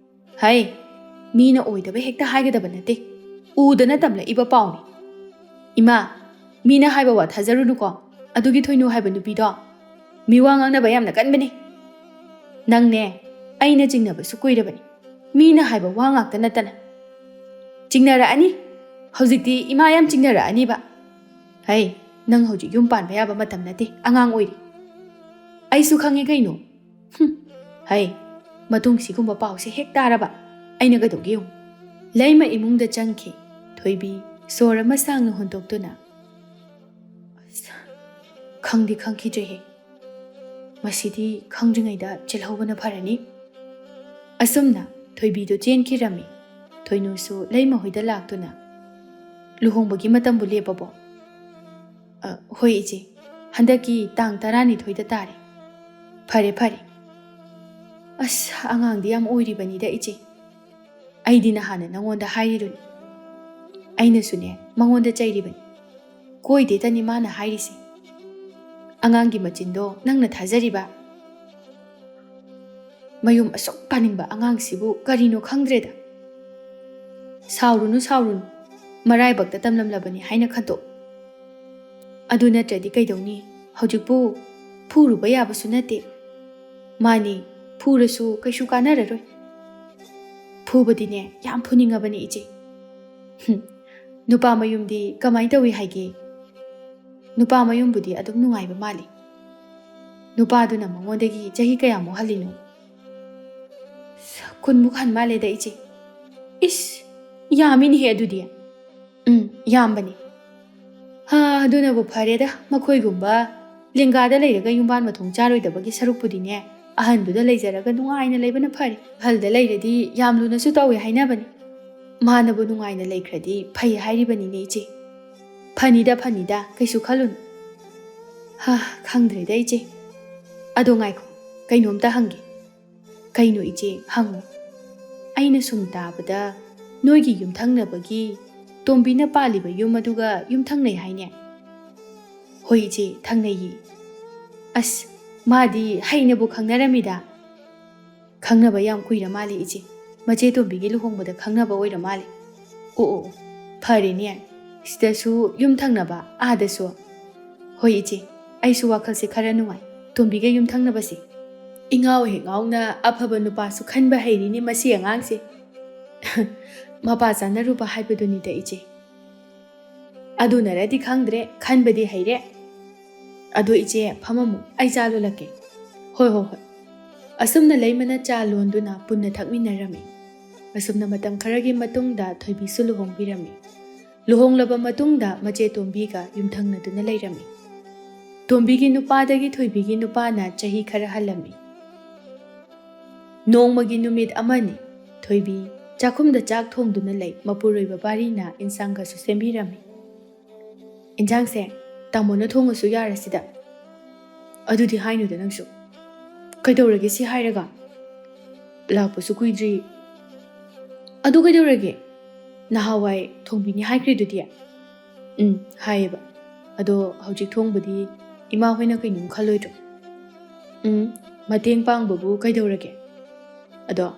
"ꯍꯩ, ꯃꯤꯅ ꯑꯣꯏꯗꯕ ꯍꯦꯛꯇ ꯍꯥꯏꯒꯗꯕ ꯅꯠꯇꯦ꯫ ꯎꯗꯅ ꯇꯝꯂꯛꯏꯕ ꯄꯥꯎꯅꯤ꯫" "ꯏꯃꯥ, ꯃꯤꯅ ꯍꯥꯏꯕ ꯋꯥ ꯊꯥꯖꯔꯨꯅꯨꯀꯣ꯫ ꯑꯗꯨꯒꯤ ꯊꯣꯏꯅꯨ ꯍꯥꯏꯕ ꯅꯨꯄꯤꯗꯣ ꯃꯤꯋꯥ ꯉꯥꯡꯅꯕ ꯌꯥꯝꯅ ꯀꯟꯕꯅꯤ꯫ ꯅꯪꯅꯦ, ꯑꯩꯅ ꯆꯤꯡꯅꯕꯁꯨ ꯀꯨꯏꯔꯕꯅꯤ꯫ ꯃꯤꯅ ꯍꯥꯏꯕ ꯋꯥ ꯉꯥꯛꯇ ꯅꯠꯇꯅ꯫ ꯆꯤꯡꯅꯔꯛꯑꯅꯤ꯫ ꯍꯧꯖꯤꯛꯇꯤ ꯏꯃꯥ ꯌꯥꯝ ꯆꯤꯡꯅꯔꯛꯑꯅꯤꯕ꯫ ꯍꯩ, ꯅꯪ ꯍꯧꯖꯤꯛ ꯌꯨꯝ ꯄꯥꯟꯕ ꯌꯥꯕ ꯃꯇꯝ ꯅꯠꯇꯦ, ꯑꯉꯥꯡ ꯑꯣꯏꯔꯤ꯫" "ꯑꯩꯁꯨ ꯈꯪꯉꯤ ꯀꯩꯅꯣ꯫" "ꯍꯨꯝ, ꯍꯩ, ꯃꯇꯨꯡ ꯁꯤꯒꯨꯝꯕ ꯄꯥꯎꯁꯦ ꯍꯦꯛ ꯇꯥꯔꯕ ꯑꯩꯅ ꯀꯩꯗꯧꯒꯦ ꯌꯦꯡꯉꯨ꯫" ꯂꯩꯃ ꯏꯃꯨꯡꯗ ꯆꯪꯈꯤ꯫ ꯊꯣꯏꯕꯤ ꯁꯣꯔ ꯑꯃ ꯁꯥꯡꯅ ꯍꯣꯟꯗꯣꯛꯇꯨꯅ, "ꯑꯁ, ꯈꯪꯗꯤ ꯈꯪꯈꯤꯗ꯭ꯔꯦꯍꯦ꯫ ꯃꯁꯤꯗꯤ ꯈꯪꯗ꯭ꯔꯤꯉꯩꯗ ꯆꯦꯜꯍꯧꯕꯅ ꯐꯔꯅꯤ꯫" ꯑꯁꯨꯝꯅ ꯊꯣꯏꯕꯤꯗꯨ ꯆꯦꯟꯈꯤꯔꯝꯃꯤ꯫ ꯊꯣꯏꯅꯨꯁꯨ ꯂꯩꯃ ꯍꯣꯏꯗ ꯂꯥꯛꯇꯨꯅ, "ꯂꯨꯍꯣꯡꯕꯒꯤ ꯃꯇꯝꯕꯨ ꯂꯦꯞꯄꯕꯣ?" "ꯑ, ꯍꯣꯏ ꯏꯆꯦ, ꯍꯟꯗꯛꯀꯤ ꯇꯥꯡ ꯇꯔꯥꯅꯤꯊꯣꯏꯗ ꯇꯥꯔꯦ꯫" "ꯐꯔꯦ, ꯐꯔꯦ꯫ ꯑꯁ, ꯑꯉꯥꯡꯗꯤ ꯌꯥꯝ ꯑꯣꯏꯔꯤꯕꯅꯤꯗ ꯏꯆꯦ꯫ ꯑꯩꯗꯤ ꯅꯍꯥꯟꯅ ꯅꯉꯣꯟꯗ ꯍꯥꯏꯔꯤꯗꯨꯅꯤ꯫ ꯑꯩꯅꯁꯨꯅꯦ, ꯃꯉꯣꯟꯗ ꯆꯩꯔꯤꯕꯅꯤ꯫ ꯀꯣꯏꯗꯦꯇꯅꯤ ꯃꯥꯅ ꯍꯥꯏꯔꯤꯁꯦ꯫ ꯑꯉꯥꯡꯒꯤ ꯃꯆꯤꯟꯗꯣ ꯅꯪꯅ ꯊꯥꯖꯔꯤꯕ?" ꯃꯌꯨꯝ ꯑꯁꯨꯛ ꯄꯥꯅꯤꯡꯕ ꯑꯉꯥꯡꯁꯤꯕꯨ ꯀꯔꯤꯅꯣ ꯈꯪꯗ꯭ꯔꯦꯗ꯫ ꯁꯥꯎꯔꯨꯅꯨ, ꯁꯥꯎꯔꯨꯅꯨ, ꯃꯔꯥꯏꯕꯛꯇ ꯇꯝꯂꯝꯂꯕꯅꯤ ꯍꯥꯏꯅ ꯈꯟꯇꯣꯛ꯫ ꯑꯗꯨ ꯅꯠꯇ꯭ꯔꯗꯤ ꯀꯩꯗꯧꯅꯤ? ꯍꯧꯖꯤꯛꯄꯨ ꯐꯨꯔꯨꯕ ꯌꯥꯕꯁꯨ ꯅꯠꯇꯦ꯫ ꯃꯥꯅꯤ, ꯐꯨꯔꯁꯨ ꯀꯩꯁꯨ ꯀꯥꯟꯅꯔꯔꯣꯏ꯫ ꯐꯨꯕꯗꯤꯅꯦ, ꯌꯥꯝ ꯐꯨꯅꯤꯡꯉꯕꯅꯦ, ꯏꯆꯦ꯫ ꯍꯨꯝ, ꯅꯨꯄꯥ ꯃꯌꯨꯝꯗꯤ ꯀꯃꯥꯏ ꯇꯧꯏ ꯍꯥꯏꯒꯦ? ꯅꯨꯄꯥ ꯃꯌꯨꯝꯕꯨꯗꯤ ꯑꯗꯨꯝ ꯅꯨꯡꯉꯥꯏꯕ ꯃꯥꯜꯂꯤ꯫ ꯅꯨꯄꯥꯗꯨꯅ ꯃꯉꯣꯟꯗꯒꯤ ꯆꯍꯤ ꯀꯌꯥꯃꯨꯛ ꯍꯜꯂꯤꯅꯣ? ꯀꯨꯟꯃꯨꯛ ꯍꯟ ꯃꯥꯜꯂꯦꯗ, ꯏꯆꯦ꯫ ꯏꯁ, ꯌꯥꯝꯃꯤꯅꯦꯍꯦ ꯑꯗꯨꯗꯤ꯫ ꯎꯝ, ꯌꯥꯝꯕꯅꯤ꯫ ꯍꯥ, ꯑꯗꯨꯅꯕꯨ ꯐꯔꯦꯗ, ꯃꯈꯣꯏꯒꯨꯝꯕ ꯂꯦꯡꯒꯥꯗ ꯂꯩꯔꯒ ꯌꯨꯝꯕꯥꯟ ꯃꯊꯣꯡ ꯆꯥꯔꯣꯏꯗꯕꯒꯤ ꯁꯔꯨꯛꯄꯨꯗꯤꯅꯦ, ꯑꯍꯟꯗꯨꯗ ꯂꯩꯖꯔꯒ ꯅꯨꯡꯉꯥꯏꯅ ꯂꯩꯕꯅ ꯐꯔꯦ꯫ ꯑꯍꯜꯗ ꯂꯩꯔꯗꯤ ꯌꯥꯝ ꯂꯨꯅꯁꯨ ꯇꯧꯋꯦ ꯍꯥꯏꯅꯕꯅꯤ꯫ ꯃꯥꯅꯕꯨ ꯅꯨꯡꯉꯥꯏꯅ ꯂꯩꯈ꯭ꯔꯗꯤ ꯐꯩ ꯍꯥꯏꯔꯤꯕꯅꯤꯅꯦ, ꯏꯆꯦ꯫ ꯐꯅꯤꯗ, ꯐꯅꯤꯗ, ꯀꯩꯁꯨ ꯈꯜꯂꯨꯅꯨ꯫ ꯍꯥ, ꯈꯪꯗ꯭ꯔꯦꯗ, ꯏꯆꯦ꯫ ꯑꯗꯣ ꯉꯥꯏꯈꯣ, ꯀꯩꯅꯣꯝꯇ ꯍꯪꯒꯦ꯫ ꯀꯩꯅꯣ, ꯏꯆꯦ? ꯍꯪꯉꯨ꯫ ꯑꯩꯅ ꯁꯨꯝ ꯇꯥꯕꯗ ꯅꯣꯏꯒꯤ ꯌꯨꯝꯊꯪꯅꯕꯒꯤ ꯇꯣꯝꯕꯤꯅ ꯄꯥꯜꯂꯤꯕ ꯌꯨꯝ ꯑꯗꯨꯒ ꯌꯨꯝꯊꯪꯅꯩ ꯍꯥꯏꯅꯦ? ꯍꯣꯏ, ꯏꯆꯦ, ꯊꯪꯅꯩꯌꯦ꯫ ꯑꯁ, ꯃꯥꯗꯤ ꯍꯩꯅꯕꯨ ꯈꯪꯅꯔꯝꯃꯤꯗ꯫ ꯈꯪꯅꯕ ꯌꯥꯝ ꯀꯨꯏꯔ ꯃꯥꯜꯂꯦ, ꯏꯆꯦ꯫ ꯃꯆꯦ ꯇꯣꯝꯕꯤꯒꯤ ꯂꯨꯍꯣꯡꯕꯗ ꯈꯪꯅꯕ ꯑꯣꯏꯔ ꯃꯥꯜꯂꯦ꯫ ꯑꯣ, ꯑꯣ, ꯑꯣ, ꯐꯔꯦꯅꯦ꯫ ꯁꯤꯗꯁꯨ ꯌꯨꯝ ꯊꯪꯅꯕ, ꯑꯥꯗꯁꯨ꯫ ꯍꯣꯏ, ꯏꯆꯦ, ꯑꯩꯁꯨ ꯋꯥꯈꯜꯁꯦ ꯈꯔ ꯅꯨꯡꯉꯥꯏ, ꯇꯣꯝꯕꯤꯒ ꯌꯨꯝ ꯊꯪꯅꯕꯁꯦ꯫ ꯏꯉꯥꯎ ꯍꯦꯛ ꯉꯥꯎꯅ ꯑꯐꯕ ꯅꯨꯄꯥꯁꯨ ꯈꯟꯕ ꯍꯩꯔꯤꯅꯦ ꯃꯁꯤ ꯑꯉꯥꯡꯁꯦ꯫ ꯃꯄꯥ ꯆꯥꯅꯔꯨꯕ ꯍꯥꯏꯕꯗꯨꯅꯤꯗ, ꯏꯆꯦ꯫ ꯑꯗꯨꯅꯔꯗꯤ ꯈꯪꯗ꯭ꯔꯦ, ꯈꯟꯕꯗꯤ ꯍꯩꯔꯦ꯫ ꯑꯗꯣ ꯏꯆꯦ, ꯐꯝꯃꯝꯃꯨ, ꯑꯩ ꯆꯥ ꯂꯣꯜꯂꯛꯀꯦ꯫ ꯍꯣꯏ, ꯍꯣꯏ, ꯍꯣꯏ꯫ ꯑꯁꯨꯝꯅ ꯂꯩꯃꯅ ꯆꯥ ꯂꯣꯟꯗꯨꯅ ꯄꯨꯟꯅ ꯊꯛꯃꯤꯟꯅꯔꯝꯃꯤ꯫ ꯑꯁꯨꯝꯅ ꯃꯇꯝ ꯈꯔꯒꯤ ꯃꯇꯨꯡꯗ ꯊꯣꯏꯕꯤꯁꯨ ꯂꯨꯍꯣꯡꯕꯤꯔꯝꯃꯤ꯫ ꯂꯨꯍꯣꯡꯂꯕ ꯃꯇꯨꯡꯗ ꯃꯆꯦ ꯇꯣꯝꯕꯤꯒ ꯌꯨꯝꯊꯪꯅꯗꯨꯅ ꯂꯩꯔꯝꯃꯤ꯫ ꯇꯣꯝꯕꯤꯒꯤ ꯅꯨꯄꯥꯗꯒꯤ ꯊꯣꯏꯕꯤꯒꯤ ꯅꯨꯄꯥꯅ ꯆꯍꯤ ꯈꯔ ꯍꯜꯂꯝꯃꯤ꯫ ꯅꯣꯡꯃꯒꯤ ꯅꯨꯃꯤꯠ ꯑꯃꯅꯤ꯫ ꯊꯣꯏꯕꯤ ꯆꯥꯛꯈꯨꯝꯗ ꯆꯥꯛ ꯊꯣꯡꯗꯨꯅ ꯂꯩ꯫ ꯃꯄꯨꯔꯣꯏꯕ ꯕꯥꯔꯤꯅ ꯏꯟꯁꯥꯡꯒꯁꯨ ꯁꯦꯝꯕꯤꯔꯝꯃꯤ꯫ "ꯏꯟꯁꯥꯡꯁꯦ ꯇꯥꯃꯣꯅ ꯊꯣꯡꯉꯁꯨ ꯌꯥꯔꯁꯤꯗ?" "ꯑꯗꯨꯗꯤ ꯍꯥꯏꯅꯨꯗ ꯅꯪꯁꯨ꯫ ꯀꯩꯗꯧꯔꯒꯦ ꯁꯤ ꯍꯥꯏꯔꯒ? ꯂꯥꯛꯄꯁꯨ ꯀꯨꯏꯗ꯭ꯔꯤ꯫ ꯑꯗꯨ ꯀꯩꯗꯧꯔꯒꯦ? ꯅꯍꯥꯟꯋꯥꯏ ꯊꯣꯡꯕꯤꯅꯤ ꯍꯥꯏꯈ꯭ꯔꯤꯗꯨꯗꯤ?" "ꯎꯝ, ꯍꯥꯏꯌꯦꯕ꯫ ꯑꯗꯣ ꯍꯧꯖꯤꯛ ꯊꯣꯡꯕꯗꯤ ꯏꯃꯥ ꯍꯣꯏꯅ ꯀꯩꯅꯣꯝ ꯈꯜꯂꯣꯏꯗ꯭ꯔꯣ?" "ꯎꯝ, ꯃꯇꯦꯡ ꯄꯥꯡꯕꯕꯨ ꯀꯩꯗꯧꯔꯒꯦ? ꯑꯗꯣ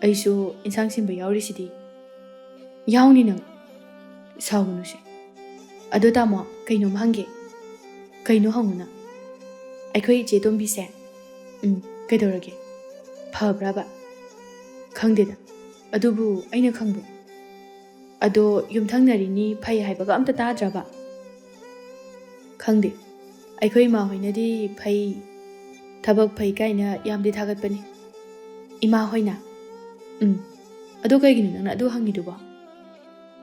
ꯑꯩꯁꯨ ꯏꯟꯁꯥꯡ ꯁꯦꯝꯕ ꯌꯥꯎꯔꯤꯁꯤꯗꯤ꯫ ꯌꯥꯎꯅꯤ ꯅꯪ꯫ ꯁꯥꯎꯒꯅꯨꯁꯦ꯫ ꯑꯗꯣ ꯇꯥꯃꯣ, ꯀꯩꯅꯣꯝ ꯍꯪꯒꯦ꯫ ꯀꯩꯅꯣ ꯍꯪꯉꯨꯅ꯫ ꯑꯩꯈꯣꯏ ꯏꯆꯦ ꯇꯣꯝꯕꯤꯁꯦ꯫ ꯎꯝ, ꯀꯩꯗꯧꯔꯒꯦ? ꯐꯕ꯭ꯔꯕ? ꯈꯪꯗꯦꯗ꯫ ꯑꯗꯨꯕꯨ ꯑꯩꯅ ꯈꯪꯕ꯫ ꯑꯗꯣ ꯌꯨꯝꯊꯪꯅꯔꯤꯅꯤ ꯐꯩ ꯍꯥꯏꯕꯒ ꯑꯝꯇ ꯇꯥꯗ꯭ꯔꯕ? ꯈꯪꯗꯦ꯫ ꯑꯩꯈꯣꯏ ꯏꯃꯥ ꯍꯣꯏꯅꯗꯤ ꯐꯩ, ꯊꯕꯛ ꯐꯩ ꯀꯥꯏꯅ ꯌꯥꯝꯗꯤ ꯊꯥꯒꯠꯄꯅꯤ꯫ ꯏꯃꯥ ꯍꯣꯏꯅ? ꯎꯝ꯫ ꯑꯗꯣ ꯀꯩꯒꯤꯅꯣ ꯅꯪꯅ ꯑꯗꯨ ꯍꯪꯉꯤꯗꯨꯕꯣ?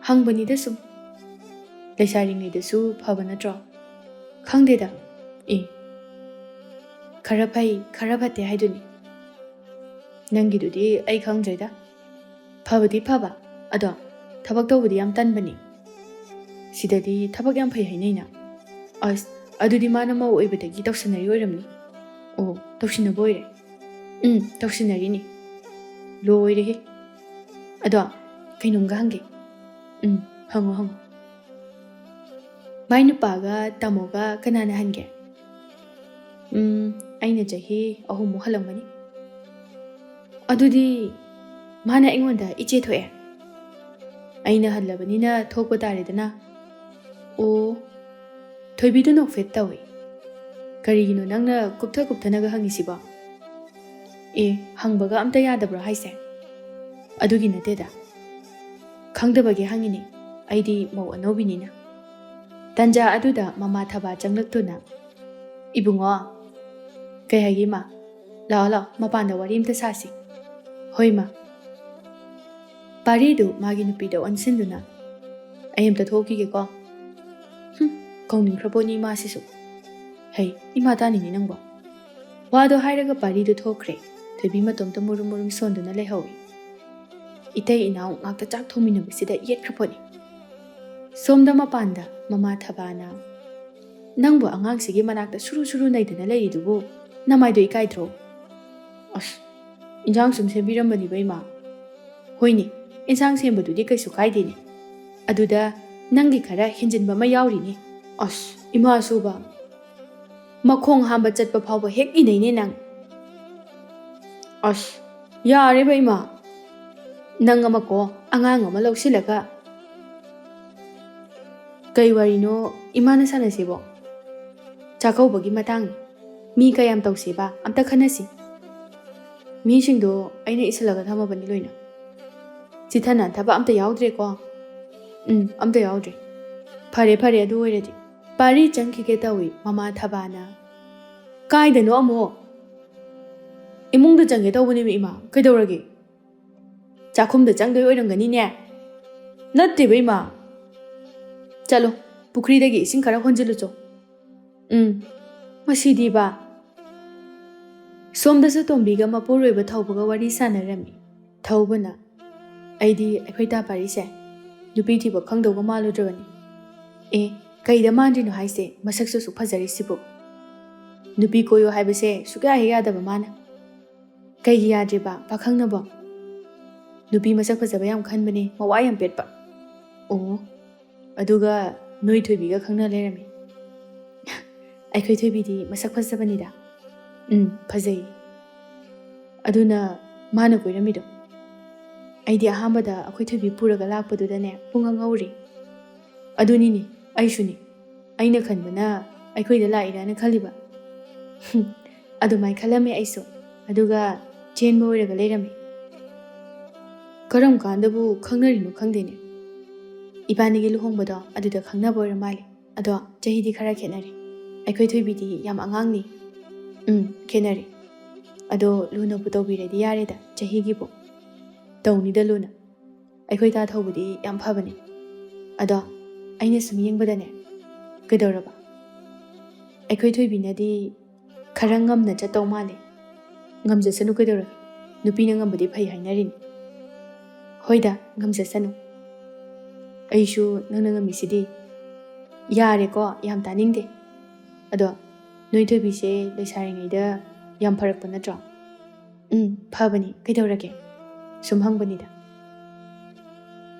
ꯍꯪꯕꯅꯤꯗ ꯁꯨꯝ꯫ ꯂꯩꯁꯥꯔꯤꯉꯩꯗꯁꯨ ꯐꯕ ꯅꯠꯇ꯭ꯔꯣ? ꯈꯪꯗꯦꯗ꯫ ꯑꯦ꯫ ꯈꯔ ꯐꯩ, ꯈꯔ ꯐꯠꯇꯦ ꯍꯥꯏꯗꯨꯅꯤ꯫ ꯅꯪꯒꯤꯗꯨꯗꯤ ꯑꯩ ꯈꯪꯗ꯭ꯔꯦꯗ꯫ ꯐꯕꯗꯤ ꯐꯕ, ꯑꯗꯣ ꯊꯕꯛ ꯇꯧꯕꯗꯤ ꯌꯥꯝ ꯇꯟꯕꯅꯤ꯫ ꯁꯤꯗꯗꯤ ꯊꯕꯛ ꯌꯥꯝ ꯐꯩ ꯍꯥꯏꯅꯩꯅ꯫ ꯑꯁ, ꯑꯗꯨꯗꯤ ꯃꯥꯅ ꯃꯧ ꯑꯣꯏꯕꯗꯒꯤ ꯇꯧꯁꯟꯅꯔꯤ ꯑꯣꯏꯔꯝꯅꯤ꯫ ꯑꯣ, ꯇꯧꯁꯤꯟꯅꯕ ꯑꯣꯏꯔꯦ꯫ ꯎꯝ, ꯇꯧꯁꯤꯟꯅꯔꯤꯅꯤ꯫ ꯂꯣꯏꯔꯦꯍꯦ꯫ ꯑꯗꯣ, ꯀꯩꯅꯣꯝꯒ ꯍꯪꯒꯦ꯫ ꯎꯝ, ꯍꯪꯉꯣ, ꯍꯪꯉꯣ꯫ ꯃꯥꯏ ꯅꯨꯄꯥꯒ ꯇꯥꯃꯣꯒ ꯀꯅꯥꯅ ꯍꯟꯒꯦ? ꯎꯝ, ꯑꯩꯅ ꯆꯍꯤ ꯑꯍꯨꯝꯃꯨꯛ ꯍꯜꯂꯝꯒꯅꯤ꯫ ꯑꯗꯨꯗꯤ ꯃꯥꯅ ꯑꯩꯉꯣꯟꯗ ꯏꯆꯦ ꯊꯣꯛꯑꯦ꯫ ꯑꯩꯅ ꯍꯜꯂꯕꯅꯤꯅ ꯊꯣꯛꯄ ꯇꯥꯔꯦꯗꯅ꯫ ꯑꯣ, ꯊꯣꯏꯕꯤꯗꯨ ꯅꯣꯛꯐꯦꯠ ꯇꯧꯏ꯫ ꯀꯔꯤꯒꯤꯅꯣ ꯅꯪꯅ ꯀꯨꯞꯊ ꯀꯨꯞꯊꯅꯒ ꯍꯪꯉꯤꯁꯤꯕꯣ? ꯑꯦ, ꯍꯪꯕꯒ ꯑꯝꯇ ꯌꯥꯗꯕ꯭ꯔꯣ ꯍꯥꯏꯁꯦ? ꯑꯗꯨꯒꯤ ꯅꯠꯇꯦꯗ꯫ ꯈꯪꯗꯕꯒꯤ ꯍꯪꯉꯤꯅꯦ꯫ ꯑꯩꯗꯤ ꯃꯧ ꯑꯅꯧꯕꯤꯅꯤꯅ꯫ ꯇꯟꯖꯥ ꯑꯗꯨꯗ ꯃꯃꯥ ꯊꯕꯥ ꯆꯪꯂꯛꯇꯨꯅ, "ꯏꯕꯨꯡꯉꯣ!" "ꯀꯩ ꯍꯥꯏꯒꯦ, ꯏꯃꯥ?" "ꯂꯥꯛꯑꯣ, ꯂꯥꯛꯑꯣ, ꯃꯄꯥꯟꯗ ꯋꯥꯔꯤ ꯑꯝꯇ ꯁꯥꯁꯤ꯫" "ꯍꯣꯏ, ꯏꯃꯥ꯫" ꯄꯥꯔꯤꯗꯨ ꯃꯥꯒꯤ ꯅꯨꯄꯤꯗ ꯑꯣꯟꯁꯤꯟꯗꯨꯅ, "ꯑꯩ ꯑꯝꯇ ꯊꯣꯛꯈꯤꯒꯦꯀꯣ꯫" ꯍꯨꯝ, ꯀꯧꯅꯤꯡꯈ꯭ꯔ ꯄꯣꯠꯅꯤ ꯏꯃꯥꯁꯤꯁꯨ꯫ ꯍꯩ, ꯏꯃꯥ ꯇꯥꯅꯤꯡꯉꯤ ꯅꯪꯕꯣ꯫ ꯋꯥꯗꯣ ꯍꯥꯏꯔꯒ ꯄꯥꯔꯤꯗꯨ ꯊꯣꯛꯈ꯭ꯔꯦ꯫ ꯊꯣꯏꯕꯤ ꯃꯇꯣꯝꯇ ꯃꯨꯔꯨꯝ ꯃꯨꯔꯨꯝ ꯁꯣꯟꯗꯨꯅ ꯂꯩꯍꯧꯏ꯫ ꯏꯇꯩ ꯏꯅꯥꯎ ꯉꯥꯛꯇ ꯆꯥꯛ ꯊꯣꯡꯃꯤꯟꯅꯕꯁꯤꯗ ꯌꯦꯠꯈ꯭ꯔ ꯄꯣꯠꯅꯤ꯫ ꯁꯣꯝꯗ ꯃꯄꯥꯟꯗ ꯃꯃꯥ ꯊꯕꯥꯅ, "ꯅꯪꯕꯨ ꯑꯉꯥꯡꯁꯤꯒꯤ ꯃꯅꯥꯛꯇ ꯁꯨꯔꯨ ꯁꯨꯔꯨ ꯅꯩꯗꯅ ꯂꯩꯔꯤꯗꯨꯕꯨ ꯅꯃꯥꯏꯗꯣ ꯏꯀꯥꯏꯗ꯭ꯔꯣ?" "ꯑꯁ, ꯏꯟꯁꯥꯡ ꯁꯨꯝ ꯁꯦꯝꯕꯤꯔꯝꯕꯅꯤꯕ, ꯏꯃꯥ꯫" "ꯍꯣꯏꯅꯦ, ꯏꯟꯁꯥꯡ ꯁꯦꯝꯕꯗꯨꯗꯤ ꯀꯩꯁꯨ ꯀꯥꯏꯗꯦꯅꯦ꯫ ꯑꯗꯨꯗ ꯅꯪꯒꯤ ꯈꯔ ꯍꯦꯟꯖꯤꯟꯕ ꯑꯃ ꯌꯥꯎꯔꯤꯅꯦ꯫" "ꯑꯁ, ꯏꯃꯥꯁꯨꯕ, ꯃꯈꯣꯡ ꯍꯥꯝꯕ ꯆꯠꯄ ꯐꯥꯎꯕ ꯍꯦꯛ ꯏꯅꯩꯅꯦ ꯅꯪ꯫" "ꯑꯁ, ꯌꯥꯔꯦꯕ ꯏꯃꯥ, ꯅꯪ ꯑꯃꯀꯣ, ꯑꯉꯥꯡ ꯑꯃ ꯂꯧꯁꯤꯜꯂꯒ꯫ ꯀꯩ ꯋꯥꯔꯤꯅꯣ ꯏꯃꯥꯅ ꯁꯥꯟꯅꯁꯤꯕꯣ? ꯆꯥꯛꯀꯧꯕꯒꯤ ꯃꯇꯥꯡꯅꯤ꯫ ꯃꯤ ꯀꯌꯥꯝ ꯇꯧꯁꯤꯕ ꯑꯝꯇ ꯈꯟꯅꯁꯤ꯫ ꯃꯤꯁꯤꯡꯗꯣ ꯑꯩꯅ ꯏꯁꯤꯜꯂꯒ ꯊꯝꯃꯕꯅꯤ ꯂꯣꯏꯅ꯫ ꯆꯤꯊ ꯅꯥꯟꯊꯕ ꯑꯝꯇ ꯌꯥꯎꯗ꯭ꯔꯦꯀꯣ꯫ ꯎꯝ, ꯑꯝꯇ ꯌꯥꯎꯗ꯭ꯔꯦ꯫ ꯐꯔꯦ ꯐꯔꯦ, ꯑꯗꯨ ꯑꯣꯏꯔꯗꯤ꯫ ꯄꯥꯔꯤ ꯆꯪꯈꯤꯒꯦ ꯇꯧꯏ ꯃꯃꯥ ꯊꯕꯥꯅ꯫ ꯀꯥꯏꯗꯅꯣ ꯑꯃꯨꯛ? ꯏꯃꯨꯡꯗ ꯆꯪꯒꯦ ꯇꯧꯕꯅꯦꯕ ꯏꯃꯥ, ꯀꯩꯗꯧꯔꯒꯦ? ꯆꯥꯛꯈꯨꯝꯗ ꯆꯪꯗꯣꯏ ꯑꯣꯏꯔꯝꯒꯅꯤꯅꯦ꯫ ꯅꯠꯇꯦꯕ ꯏꯃꯥ꯫ ꯆꯠꯂꯣ, ꯄꯨꯈ꯭ꯔꯤꯗꯒꯤ ꯏꯁꯤꯡ ꯈꯔ ꯍꯣꯟꯖꯤꯜꯂꯨꯆꯣ꯫ ꯎꯝ, ꯃꯁꯤꯗꯤꯕ꯫ ꯁꯣꯝꯗꯁꯨ ꯇꯣꯝꯕꯤꯒ ꯃꯄꯨꯔꯣꯏꯕ ꯊꯧꯕꯒ ꯋꯥꯔꯤ ꯁꯥꯟꯅꯔꯝꯃꯤ꯫ ꯊꯧꯕꯅ, "ꯑꯩꯗꯤ ꯑꯩꯈꯣꯏ ꯇꯥ ꯄꯥꯔꯤꯁꯦ ꯅꯨꯄꯤ ꯊꯤꯕ ꯈꯪꯗꯧꯕ ꯃꯥꯜꯂꯨꯗ꯭ꯔꯕꯅꯤ꯫ ꯑꯦ, ꯀꯩꯗ ꯃꯥꯟꯗ꯭ꯔꯤꯅꯣ ꯍꯥꯏꯁꯦ? ꯃꯁꯛꯁꯨ ꯑꯁꯨꯛ ꯐꯖꯔꯤꯁꯤꯕꯨ꯫ ꯅꯨꯄꯤ ꯀꯣꯏꯌꯣ ꯍꯥꯏꯕꯁꯦ ꯁꯨꯛꯌꯥ ꯍꯦꯛ ꯌꯥꯗꯕ ꯃꯥꯅ꯫ ꯀꯩꯒꯤ ꯌꯥꯗ꯭ꯔꯤꯕ, ꯄꯥꯈꯪꯅꯕꯣ? ꯅꯨꯄꯤ ꯃꯁꯛ ꯐꯖꯕ ꯌꯥꯝ ꯈꯟꯕꯅꯦ, ꯃꯋꯥ ꯌꯥꯝ ꯄꯦꯠꯄ꯫ ꯑꯣ, ꯑꯗꯨꯒ ꯅꯣꯏ ꯊꯣꯏꯕꯤꯒ ꯈꯪꯅ ꯂꯩꯔꯝꯃꯤ꯫ ꯑꯩꯈꯣꯏ ꯊꯣꯏꯕꯤꯗꯤ ꯃꯁꯛ ꯐꯖꯕꯅꯤꯗ꯫ ꯎꯝ, ꯐꯖꯩ꯫ ꯑꯗꯨꯅ ꯃꯥꯅ ꯀꯣꯏꯔꯝꯃꯤꯗꯣ꯫ ꯑꯩꯗꯤ ꯑꯍꯥꯟꯕꯗ ꯑꯩꯈꯣꯏ ꯊꯣꯏꯕꯤ ꯄꯨꯔꯒ ꯂꯥꯛꯄꯗꯨꯗꯅꯦ, ꯄꯨꯡꯉꯥꯎ ꯉꯥꯎꯔꯤ꯫ ꯑꯗꯨꯅꯤꯅꯦ, ꯑꯩꯁꯨꯅꯤ꯫ ꯑꯩꯅ ꯈꯟꯕꯅ ꯑꯩꯈꯣꯏꯗ ꯂꯥꯛꯏꯔꯥꯅ ꯈꯜꯂꯤꯕ꯫ ꯑꯗꯨꯃꯥꯏ ꯈꯜꯂꯝꯃꯦ ꯑꯩꯁꯨ꯫ ꯑꯗꯨꯒ ꯆꯦꯟꯕ ꯑꯣꯏꯔꯒ ꯂꯩꯔꯝꯃꯦ꯫ ꯀꯔꯝ ꯀꯥꯟꯗꯕꯨ ꯈꯪꯅꯔꯤꯅꯣ ꯈꯪꯗꯦꯅꯦ꯫ ꯏꯕꯥꯅꯤꯒꯤ ꯂꯨꯍꯣꯡꯕꯗꯣ ꯑꯗꯨꯗ ꯈꯪꯅꯕ ꯑꯣꯏꯔ ꯃꯥꯜꯂꯦ꯫ ꯑꯗꯣ ꯆꯍꯤꯗꯤ ꯈꯔ ꯈꯦꯠꯅꯔꯦ꯫ ꯑꯩꯈꯣꯏ ꯊꯣꯏꯕꯤꯗꯤ ꯌꯥꯝ ꯑꯉꯥꯡꯅꯤ꯫ ꯎꯝ, ꯈꯦꯠꯅꯔꯦ꯫ ꯑꯗꯣ ꯂꯨꯅꯕꯨ ꯇꯧꯕꯤꯔꯗꯤ ꯌꯥꯔꯦꯗ, ꯆꯍꯤꯒꯤꯕꯨ꯫ ꯇꯧꯅꯤꯗ ꯂꯨꯅ꯫ ꯑꯩꯈꯣꯏ ꯇꯥ ꯊꯧꯕꯗꯤ ꯌꯥꯝ ꯐꯕꯅꯦ꯫ ꯑꯗꯣ ꯑꯩꯅ ꯁꯨꯝ ꯌꯦꯡꯕꯗꯅꯦ꯫ ꯀꯩꯗꯧꯔꯕ? ꯑꯩꯈꯣꯏ ꯊꯣꯏꯕꯤꯅꯗꯤ ꯈꯔ ꯉꯝꯅ ꯆꯠꯇꯧ ꯃꯥꯜꯂꯦ꯫ ꯉꯝꯖꯁꯅꯨ ꯀꯩꯗꯧꯔꯒꯦ? ꯅꯨꯄꯤꯅ ꯉꯝꯕꯗꯤ ꯐꯩ ꯍꯥꯏꯅꯔꯤꯅꯤ꯫ ꯍꯣꯏꯗ, ꯉꯝꯖꯁꯅꯨ꯫ ꯑꯩꯁꯨ ꯅꯪꯅ ꯉꯝꯃꯤꯁꯤꯗꯤ꯫ ꯌꯥꯔꯦꯀꯣ, ꯌꯥꯝ ꯇꯥꯅꯤꯡꯗꯦ꯫ ꯑꯗꯣ ꯅꯣꯏ ꯊꯣꯏꯕꯤꯁꯦ ꯂꯩꯁꯥꯔꯤꯉꯩꯗ ꯌꯥꯝ ꯐꯔꯛꯄ ꯅꯠꯇ꯭ꯔꯣ? ꯎꯝ, ꯐꯕꯅꯤ, ꯀꯩꯗꯧꯔꯒꯦ? ꯁꯨꯝ ꯍꯪꯕꯅꯤꯗ꯫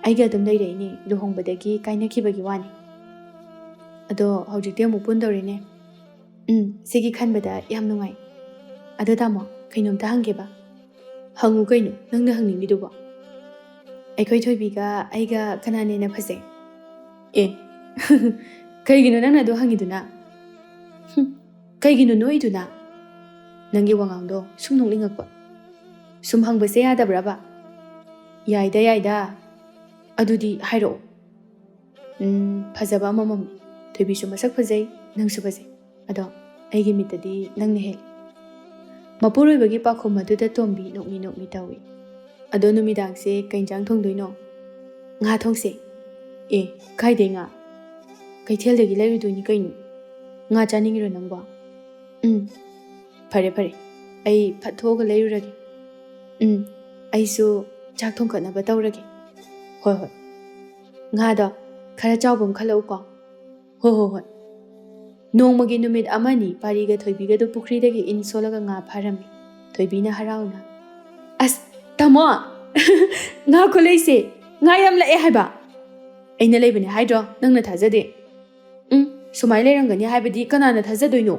ꯑꯩꯒ ꯑꯗꯨꯝ ꯂꯩꯔꯛꯏꯅꯦ, ꯂꯨꯍꯣꯡꯕꯗꯒꯤ ꯀꯥꯏꯅꯈꯤꯕꯒꯤ ꯋꯥꯅꯤ꯫ ꯑꯗꯣ ꯍꯧꯖꯤꯛꯇꯤ ꯑꯃꯨꯛ ꯄꯨꯟꯗꯧꯔꯦꯅꯦ꯫ ꯎꯝ, ꯁꯤꯒꯤ ꯈꯟꯕꯗ ꯌꯥꯝ ꯅꯨꯡꯉꯥꯏ꯫ ꯑꯗꯣ ꯇꯥꯃꯣ, ꯀꯩꯅꯣꯝꯇ ꯍꯪꯒꯦꯕ꯫ ꯍꯪꯉꯨ ꯀꯩꯅꯣ, ꯅꯪꯅ ꯍꯪꯅꯤꯡꯉꯤꯗꯨꯕꯣ? ꯑꯩꯈꯣꯏ ꯊꯣꯏꯕꯤꯒ ꯑꯩꯒ ꯀꯅꯥꯅ ꯍꯦꯟꯅ ꯐꯖꯩ? ꯑꯦ, ꯀꯩꯒꯤꯅꯣ ꯅꯪꯅ ꯑꯗꯨ ꯍꯪꯉꯤꯗꯨꯅ? ꯍꯨꯝ, ꯀꯩꯒꯤꯅꯣ ꯅꯣꯛꯏꯗꯨꯅ? ꯅꯪꯒꯤ ꯋꯥꯉꯥꯡꯗꯣ ꯁꯨꯝ ꯅꯣꯛꯅꯤꯡꯉꯛꯄ꯫ ꯁꯨꯝ ꯍꯪꯕꯁꯦ ꯌꯥꯗꯕ꯭ꯔꯕ? ꯌꯥꯏꯗ, ꯌꯥꯏꯗ꯫ ꯑꯗꯨꯗꯤ ꯍꯥꯏꯔꯛꯑꯣ꯫ ꯎꯝ, ꯐꯖꯕ ꯑꯃꯃꯝꯅꯤ꯫ ꯊꯣꯏꯕꯤꯁꯨ ꯃꯁꯛ ꯐꯖꯩ, ꯅꯪꯁꯨ ꯐꯖꯩ꯫ ꯑꯗꯣ ꯑꯩꯒꯤ ꯃꯤꯠꯇꯗꯤ ꯅꯪꯅ ꯍꯦꯜꯂꯤ꯫ ꯃꯄꯨꯔꯣꯏꯕꯒꯤ ꯄꯥꯎꯈꯨꯝ ꯑꯗꯨꯗ ꯇꯣꯝꯕꯤ ꯅꯣꯛꯃꯤ ꯅꯣꯛꯃꯤ ꯇꯧꯏ꯫ ꯑꯗꯣ ꯅꯨꯃꯤꯗꯥꯡꯁꯦ ꯀꯩ ꯏꯟꯖꯥꯡ ꯊꯣꯡꯗꯣꯏꯅꯣ? ꯉꯥ ꯊꯣꯡꯁꯦ꯫ ꯑꯦ, ꯀꯥꯏꯗꯩ ꯉꯥ? ꯀꯩꯊꯦꯜꯗꯒꯤ ꯂꯩꯔꯨꯗꯣꯏꯅꯤ ꯀꯩꯅꯣ꯫ ꯉꯥ ꯆꯥꯅꯤꯡꯉꯤꯔꯣ ꯅꯪꯕꯣ? ꯎꯝ, ꯐꯔꯦ ꯐꯔꯦ, ꯑꯩ ꯐꯠ ꯊꯣꯛꯑꯒ ꯂꯩꯔꯨꯔꯒꯦ꯫ ꯎꯝ, ꯑꯩꯁꯨ ꯆꯥꯛ ꯊꯣꯡꯒꯠꯅꯕ ꯇꯧꯔꯒꯦ꯫ ꯍꯣꯏ ꯍꯣꯏ꯫ ꯉꯥꯗꯣ ꯈꯔ ꯆꯥꯎꯕ ꯑꯃ ꯈꯜꯂꯛꯎꯀꯣ꯫ ꯍꯣꯏ ꯍꯣꯏ ꯍꯣꯏ꯫ ꯅꯣꯡꯃꯒꯤ ꯅꯨꯃꯤꯠ ꯑꯃꯅꯤ ꯄꯥꯔꯤꯒ ꯊꯣꯏꯕꯤꯒꯗꯨ ꯄꯨꯈ꯭ꯔꯤꯗꯒꯤ ꯏꯟ ꯁꯣꯜꯂꯒ ꯉꯥ ꯐꯥꯔꯝꯃꯤ꯫ ꯊꯣꯏꯕꯤꯅ ꯍꯔꯥꯎꯅ, "ꯑꯁ, ꯇꯥꯃꯣ! ꯉꯥ ꯈꯨꯠꯂꯩꯁꯦ! ꯉꯥ ꯌꯥꯝ ꯂꯛꯑꯦ ꯍꯥꯏꯕ!" "ꯑꯩꯅ ꯂꯩꯕꯅꯦ ꯍꯥꯏꯗ꯭ꯔꯣ, ꯅꯪꯅ ꯊꯥꯖꯗꯦ?" "ꯎꯝ, ꯁꯨꯃꯥꯏꯅ ꯂꯩꯔꯝꯒꯅꯤ ꯍꯥꯏꯕꯗꯤ ꯀꯅꯥꯅ ꯊꯥꯖꯗꯣꯏꯅꯣ?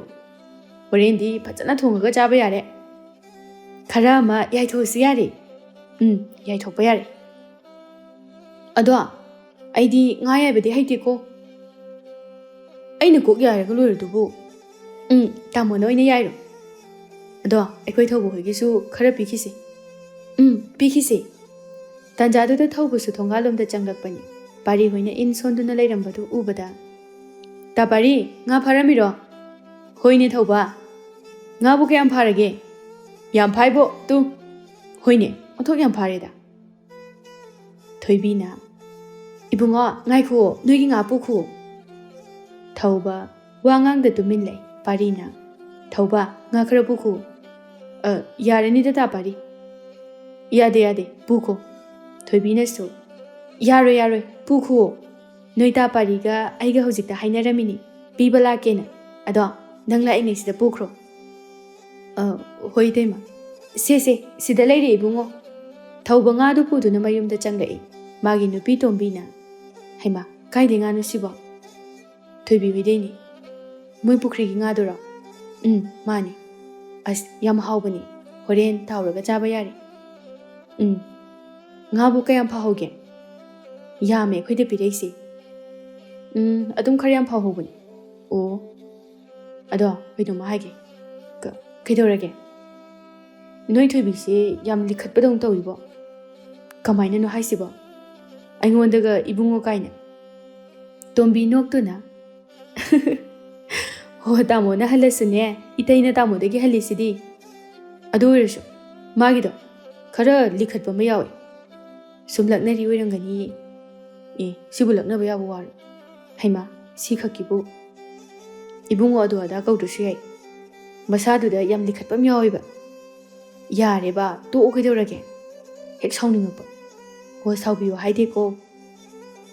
ꯍꯣꯔꯦꯟꯗꯤ ꯐꯖꯅ ꯊꯣꯡꯉꯒ ꯆꯥꯕ ꯌꯥꯔꯦ꯫ ꯈꯔ ꯑꯃ ꯌꯥꯏꯊꯣꯛꯑꯁꯨ ꯌꯥꯔꯦ꯫" "ꯎꯝ, ꯌꯥꯏꯊꯣꯛꯄ ꯌꯥꯔꯦ꯫ ꯑꯗꯣ ꯑꯩꯗꯤ ꯉꯥ ꯌꯥꯏꯕꯗꯤ ꯍꯩꯇꯦꯀꯣ꯫" "ꯑꯩꯅ ꯀꯣꯛ ꯌꯥꯏꯔꯒ ꯂꯣꯏꯔꯗꯨꯕꯨ꯫" "ꯎꯝ, ꯇꯥꯃꯣꯅ ꯑꯣꯏꯅ ꯌꯥꯏꯔꯣ꯫ ꯑꯗꯣ ꯑꯩꯈꯣꯏ ꯊꯧꯕ ꯍꯣꯏꯒꯤꯁꯨ ꯈꯔ ꯄꯤꯈꯤꯁꯦ꯫" "ꯎꯝ, ꯄꯤꯈꯤꯁꯦ꯫" ꯇꯥꯟꯖꯥꯗꯨꯗ ꯊꯧꯕꯁꯨ ꯊꯣꯡꯒꯥꯜꯂꯣꯝꯗ ꯆꯪꯂꯛꯄꯅꯤ꯫ ꯄꯥꯔꯤ ꯍꯣꯏꯅ ꯏꯟ ꯁꯣꯟꯗꯨꯅ ꯂꯩꯔꯝꯕꯗꯨ ꯎꯕꯗ, "ꯇꯥ ꯄꯥꯔꯤ, ꯉꯥ ꯐꯥꯔꯝꯃꯤꯔꯣ?" "ꯍꯣꯏꯅꯦ ꯊꯧꯕ꯫ ꯉꯥꯕꯨ ꯀꯌꯥꯝ ꯐꯥꯔꯒꯦ?" "ꯌꯥꯝ ꯐꯥꯏꯕꯣ, ꯇꯨ꯫" "ꯍꯣꯏꯅꯦ, ꯑꯣꯟꯊꯣꯛ ꯌꯥꯝ ꯐꯥꯔꯦꯗ꯫" ꯊꯣꯏꯕꯤꯅ, "ꯏꯕꯨꯡꯉꯣ, ꯉꯥꯏꯈꯨꯑꯣ, ꯅꯣꯏꯒꯤ ꯉꯥ ꯄꯨꯈꯨꯑꯣ꯫" ꯊꯧꯕ ꯋꯥ ꯉꯥꯡꯗ ꯇꯨꯃꯤꯟ ꯂꯩ꯫ ꯄꯥꯔꯤꯅ, "ꯊꯧꯕ, ꯉꯥ ꯈꯔ ꯄꯨꯈꯨꯑꯣ꯫" "ꯑ, ꯌꯥꯔꯅꯤꯗ ꯇꯥ ꯄꯥꯔꯤ꯫" "ꯌꯥꯗꯦ, ꯌꯥꯗꯦ, ꯄꯨꯈꯣ꯫" ꯊꯣꯏꯕꯤꯅꯁꯨ, "ꯌꯥꯔꯣꯏ, ꯌꯥꯔꯣꯏ, ꯄꯨꯈꯨꯑꯣ꯫ ꯅꯣꯏ ꯇꯥ ꯄꯥꯔꯤꯒ ꯑꯩꯒ ꯍꯧꯖꯤꯛꯇ ꯍꯥꯏꯅꯔꯝꯃꯤꯅꯤ, ꯄꯤꯕ ꯂꯥꯛꯀꯦꯅ꯫ ꯑꯗꯣ ꯅꯪ ꯂꯥꯛꯏꯉꯩꯁꯤꯗ ꯄꯨꯈ꯭ꯔꯣ꯫" "ꯑ, ꯍꯣꯏ ꯏꯇꯩꯃ꯫ ꯁꯦ, ꯁꯦ, ꯁꯤꯗ ꯂꯩꯔꯦ ꯏꯕꯨꯡꯉꯣ꯫" ꯊꯧꯕ ꯉꯥꯗꯨ ꯄꯨꯗꯨꯅ ꯃꯌꯨꯝꯗ ꯆꯪꯂꯛꯏ꯫ ꯃꯥꯒꯤ ꯅꯨꯄꯤ ꯇꯣꯝꯕꯤꯅ, "ꯍꯩꯃꯥ, ꯀꯥꯏꯗꯩ ꯉꯥꯅꯣ ꯁꯤꯕꯣ?" "ꯊꯣꯏꯕꯤ ꯍꯣꯏꯗꯩꯅꯤ꯫" "ꯃꯣꯏ ꯄꯨꯈ꯭ꯔꯤꯒꯤ ꯉꯥꯗꯨꯔꯣ?" "ꯎꯝ, ꯃꯥꯅꯤ꯫" "ꯑꯁ, ꯌꯥꯝ ꯍꯥꯎꯕꯅꯤ꯫ ꯍꯣꯔꯦꯟ ꯇꯥꯎꯔꯒ ꯆꯥꯕ ꯌꯥꯔꯦ꯫" ꯎꯝ꯫ ꯉꯥꯕꯨ ꯀꯌꯥꯝ ꯐꯥꯍꯧꯒꯦ? ꯌꯥꯝꯃꯦ ꯑꯩꯈꯣꯏꯗ ꯄꯤꯔꯛꯏꯁꯦ꯫ ꯎꯝ, ꯑꯗꯨꯝ ꯈꯔ ꯌꯥꯝ ꯐꯥꯍꯧꯕꯅꯦ꯫ ꯑꯣ꯫ ꯑꯗꯣ ꯀꯩꯅꯣꯝꯃ ꯍꯥꯏꯒꯦ꯫ ꯀ-, ꯀꯩꯗꯧꯔꯒꯦ? ꯅꯣꯏ ꯊꯣꯏꯕꯤꯁꯦ ꯌꯥꯝ ꯂꯤꯈꯠꯄꯗꯧꯅ ꯇꯧꯏꯕꯣ꯫ ꯀꯃꯥꯏꯅꯅꯣ ꯍꯥꯏꯁꯤꯕꯣ? ꯑꯩꯉꯣꯟꯗꯒ ꯏꯕꯨꯡꯉꯣ ꯀꯥꯏꯅ꯫ ꯇꯣꯝꯕꯤ ꯅꯣꯛꯇꯨꯅ꯫ ꯍꯣ, ꯇꯥꯃꯣꯅ ꯍꯜꯂꯁꯨꯅꯦ, ꯏꯇꯩꯅ ꯇꯥꯃꯣꯗꯒꯤ ꯍꯜꯂꯤꯁꯤꯗꯤ꯫ ꯑꯗꯨ ꯑꯣꯏꯔꯁꯨ ꯃꯥꯒꯤꯗꯣ ꯈꯔ ꯂꯤꯈꯠꯄ ꯑꯃ ꯌꯥꯎꯏ꯫ ꯁꯨꯝ ꯂꯛꯅꯔꯤ ꯑꯣꯏꯔꯝꯒꯅꯤ꯫ ꯑꯦ, ꯁꯤꯕꯨ ꯂꯛꯅꯕ ꯌꯥꯕ ꯋꯥꯔꯣ? ꯍꯩꯃꯥ, ꯁꯤ ꯈꯛꯀꯤꯕꯨ꯫ ꯏꯕꯨꯡꯉꯣ ꯑꯗꯨ ꯑꯗꯥ ꯀꯧꯗ꯭ꯔꯁꯨ ꯌꯥꯏ꯫ ꯃꯁꯥꯗꯨꯗ ꯌꯥꯝ ꯂꯤꯈꯠꯄ ꯑꯃ ꯌꯥꯎꯋꯦꯕ꯫ ꯌꯥꯔꯦꯕ, ꯇꯣꯛꯑꯣ ꯀꯩꯗꯧꯔꯒꯦ? ꯍꯦꯛ ꯁꯥꯎꯅꯤꯡꯉꯛꯄ꯫ ꯍꯣ, ꯁꯥꯎꯕꯤꯌꯣ ꯍꯥꯏꯗꯦꯀꯣ꯫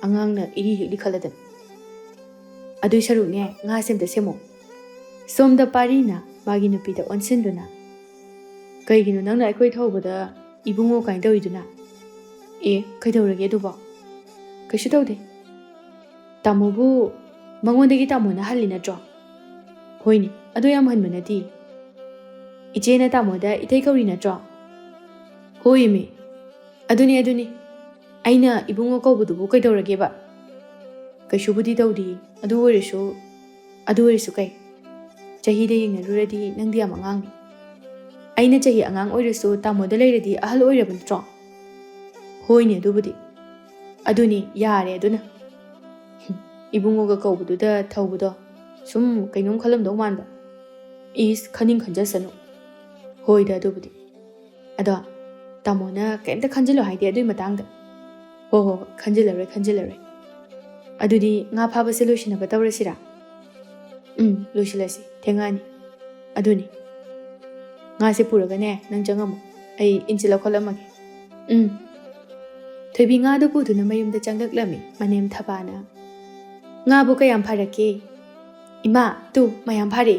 ꯑꯉꯥꯡꯅ ꯏꯔꯤ ꯍꯦꯛ ꯂꯤꯈꯠꯂꯗꯅ꯫ ꯑꯗꯨꯏ ꯁꯔꯨꯛꯅꯦ, ꯉꯥꯁꯦ ꯑꯝꯇ ꯁꯦꯝꯃꯣ꯫ ꯁꯣꯝꯗ ꯄꯥꯔꯤꯅ ꯃꯥꯒꯤ ꯅꯨꯄꯤꯗ ꯑꯣꯟꯁꯤꯟꯗꯨꯅ, "ꯀꯩꯒꯤꯅꯣ ꯅꯪꯅ ꯑꯩꯈꯣꯏ ꯊꯧꯕꯗ ꯏꯕꯨꯡꯉꯣ ꯀꯥꯏꯅ ꯇꯧꯔꯤꯗꯨꯅ?" "ꯑꯦ, ꯀꯩꯗꯧꯔꯒꯦ ꯑꯗꯨꯕꯣ?" "ꯀꯩꯁꯨ ꯇꯧꯗꯦ꯫ ꯇꯥꯃꯣꯕꯨ ꯃꯉꯣꯟꯗꯒꯤ ꯇꯥꯃꯣꯅ ꯍꯜꯂꯤ ꯅꯠꯇ꯭ꯔꯣ?" "ꯍꯣꯏꯅꯦ, ꯑꯗꯨ ꯌꯥꯝ ꯍꯟꯕ ꯅꯠꯇꯦ꯫ ꯏꯆꯦꯅ ꯇꯥꯃꯣꯗ ꯏꯇꯩ ꯀꯧꯔꯤ ꯅꯠꯇ꯭ꯔꯣ?" "ꯍꯣꯏꯃꯤ, ꯑꯗꯨꯅꯤ, ꯑꯗꯨꯅꯤ꯫ ꯑꯩꯅ ꯏꯕꯨꯡꯉꯣ ꯀꯧꯕꯗꯨꯕꯨ ꯀꯩꯗꯧꯔꯒꯦꯕ?" "ꯀꯩꯁꯨꯕꯨꯗꯤ ꯇꯧꯗꯦ꯫ ꯑꯗꯨ ꯑꯣꯏꯔꯁꯨ, ꯑꯗꯨ ꯑꯣꯏꯔꯁꯨ ꯀꯩ? ꯆꯍꯤꯗ ꯌꯦꯡꯅꯔꯨꯔꯗꯤ ꯅꯪꯗꯤ ꯌꯥꯝ ꯑꯉꯥꯡꯅꯤ꯫ ꯑꯩꯅ ꯆꯍꯤ ꯑꯉꯥꯡ ꯑꯣꯏꯔꯁꯨ ꯇꯥꯃꯣꯗ ꯂꯩꯔꯗꯤ ꯑꯍꯜ ꯑꯣꯏꯔꯕ ꯅꯠꯇ꯭ꯔꯣ?" "ꯍꯣꯏꯅꯦ, ꯑꯗꯨꯕꯨꯗꯤ꯫ ꯑꯗꯨꯅꯤ, ꯌꯥꯔꯦ ꯑꯗꯨꯅ꯫ ꯏꯕꯨꯡꯉꯣꯒ ꯀꯧꯕꯗꯨꯗ ꯊꯧꯕꯗꯣ ꯁꯨꯝ ꯀꯩꯅꯣꯝ ꯈꯜꯂꯝꯗꯧ ꯃꯥꯟꯕ꯫ ꯏꯁ, ꯈꯟꯅꯤꯡ ꯈꯟꯖꯁꯅꯨ꯫ ꯍꯣꯏꯗ ꯑꯗꯨꯕꯨꯗꯤ꯫ ꯑꯗꯣ ꯇꯥꯃꯣꯅ ꯀꯩꯝꯇ ꯈꯟꯖꯤꯜꯂꯣ ꯍꯥꯏꯗꯦ ꯑꯗꯨꯏ ꯃꯇꯥꯡꯗ?" "ꯍꯣ ꯍꯣ ꯍꯣ, ꯈꯟꯖꯤꯜꯂꯔꯣꯏ, ꯈꯟꯖꯤꯜꯂꯔꯣꯏ꯫ ꯑꯗꯨꯗꯤ ꯉꯥ ꯐꯥꯕꯁꯦ ꯂꯣꯏꯁꯤꯟꯅꯕ ꯇꯧꯔꯁꯤꯔꯥ?" "ꯎꯝ, ꯂꯣꯏꯁꯤꯜꯂꯁꯤ, ꯊꯦꯡꯉꯛꯑꯅꯤ꯫ ꯑꯗꯨꯅꯤ, ꯉꯥꯁꯦ ꯄꯨꯔꯒꯅꯦ ꯅꯪ ꯆꯪꯉꯝꯃꯣ, ꯑꯩ ꯏꯟꯁꯤ ꯂꯧꯈꯠꯂꯝꯃꯒꯦ꯫" "ꯎꯝ꯫" ꯊꯣꯏꯕꯤ ꯉꯥꯗꯨ ꯄꯨꯗꯨꯅ ꯃꯌꯨꯝꯗ ꯆꯪꯂꯛꯂꯝꯃꯤ꯫ ꯃꯅꯦꯝ ꯊꯕꯥꯅ, "ꯉꯥꯕꯨ ꯀꯌꯥꯝ ꯐꯥꯔꯛꯀꯦ?" "ꯏꯃꯥ, ꯇꯨ ꯃꯌꯥꯝ ꯐꯥꯔꯦ꯫"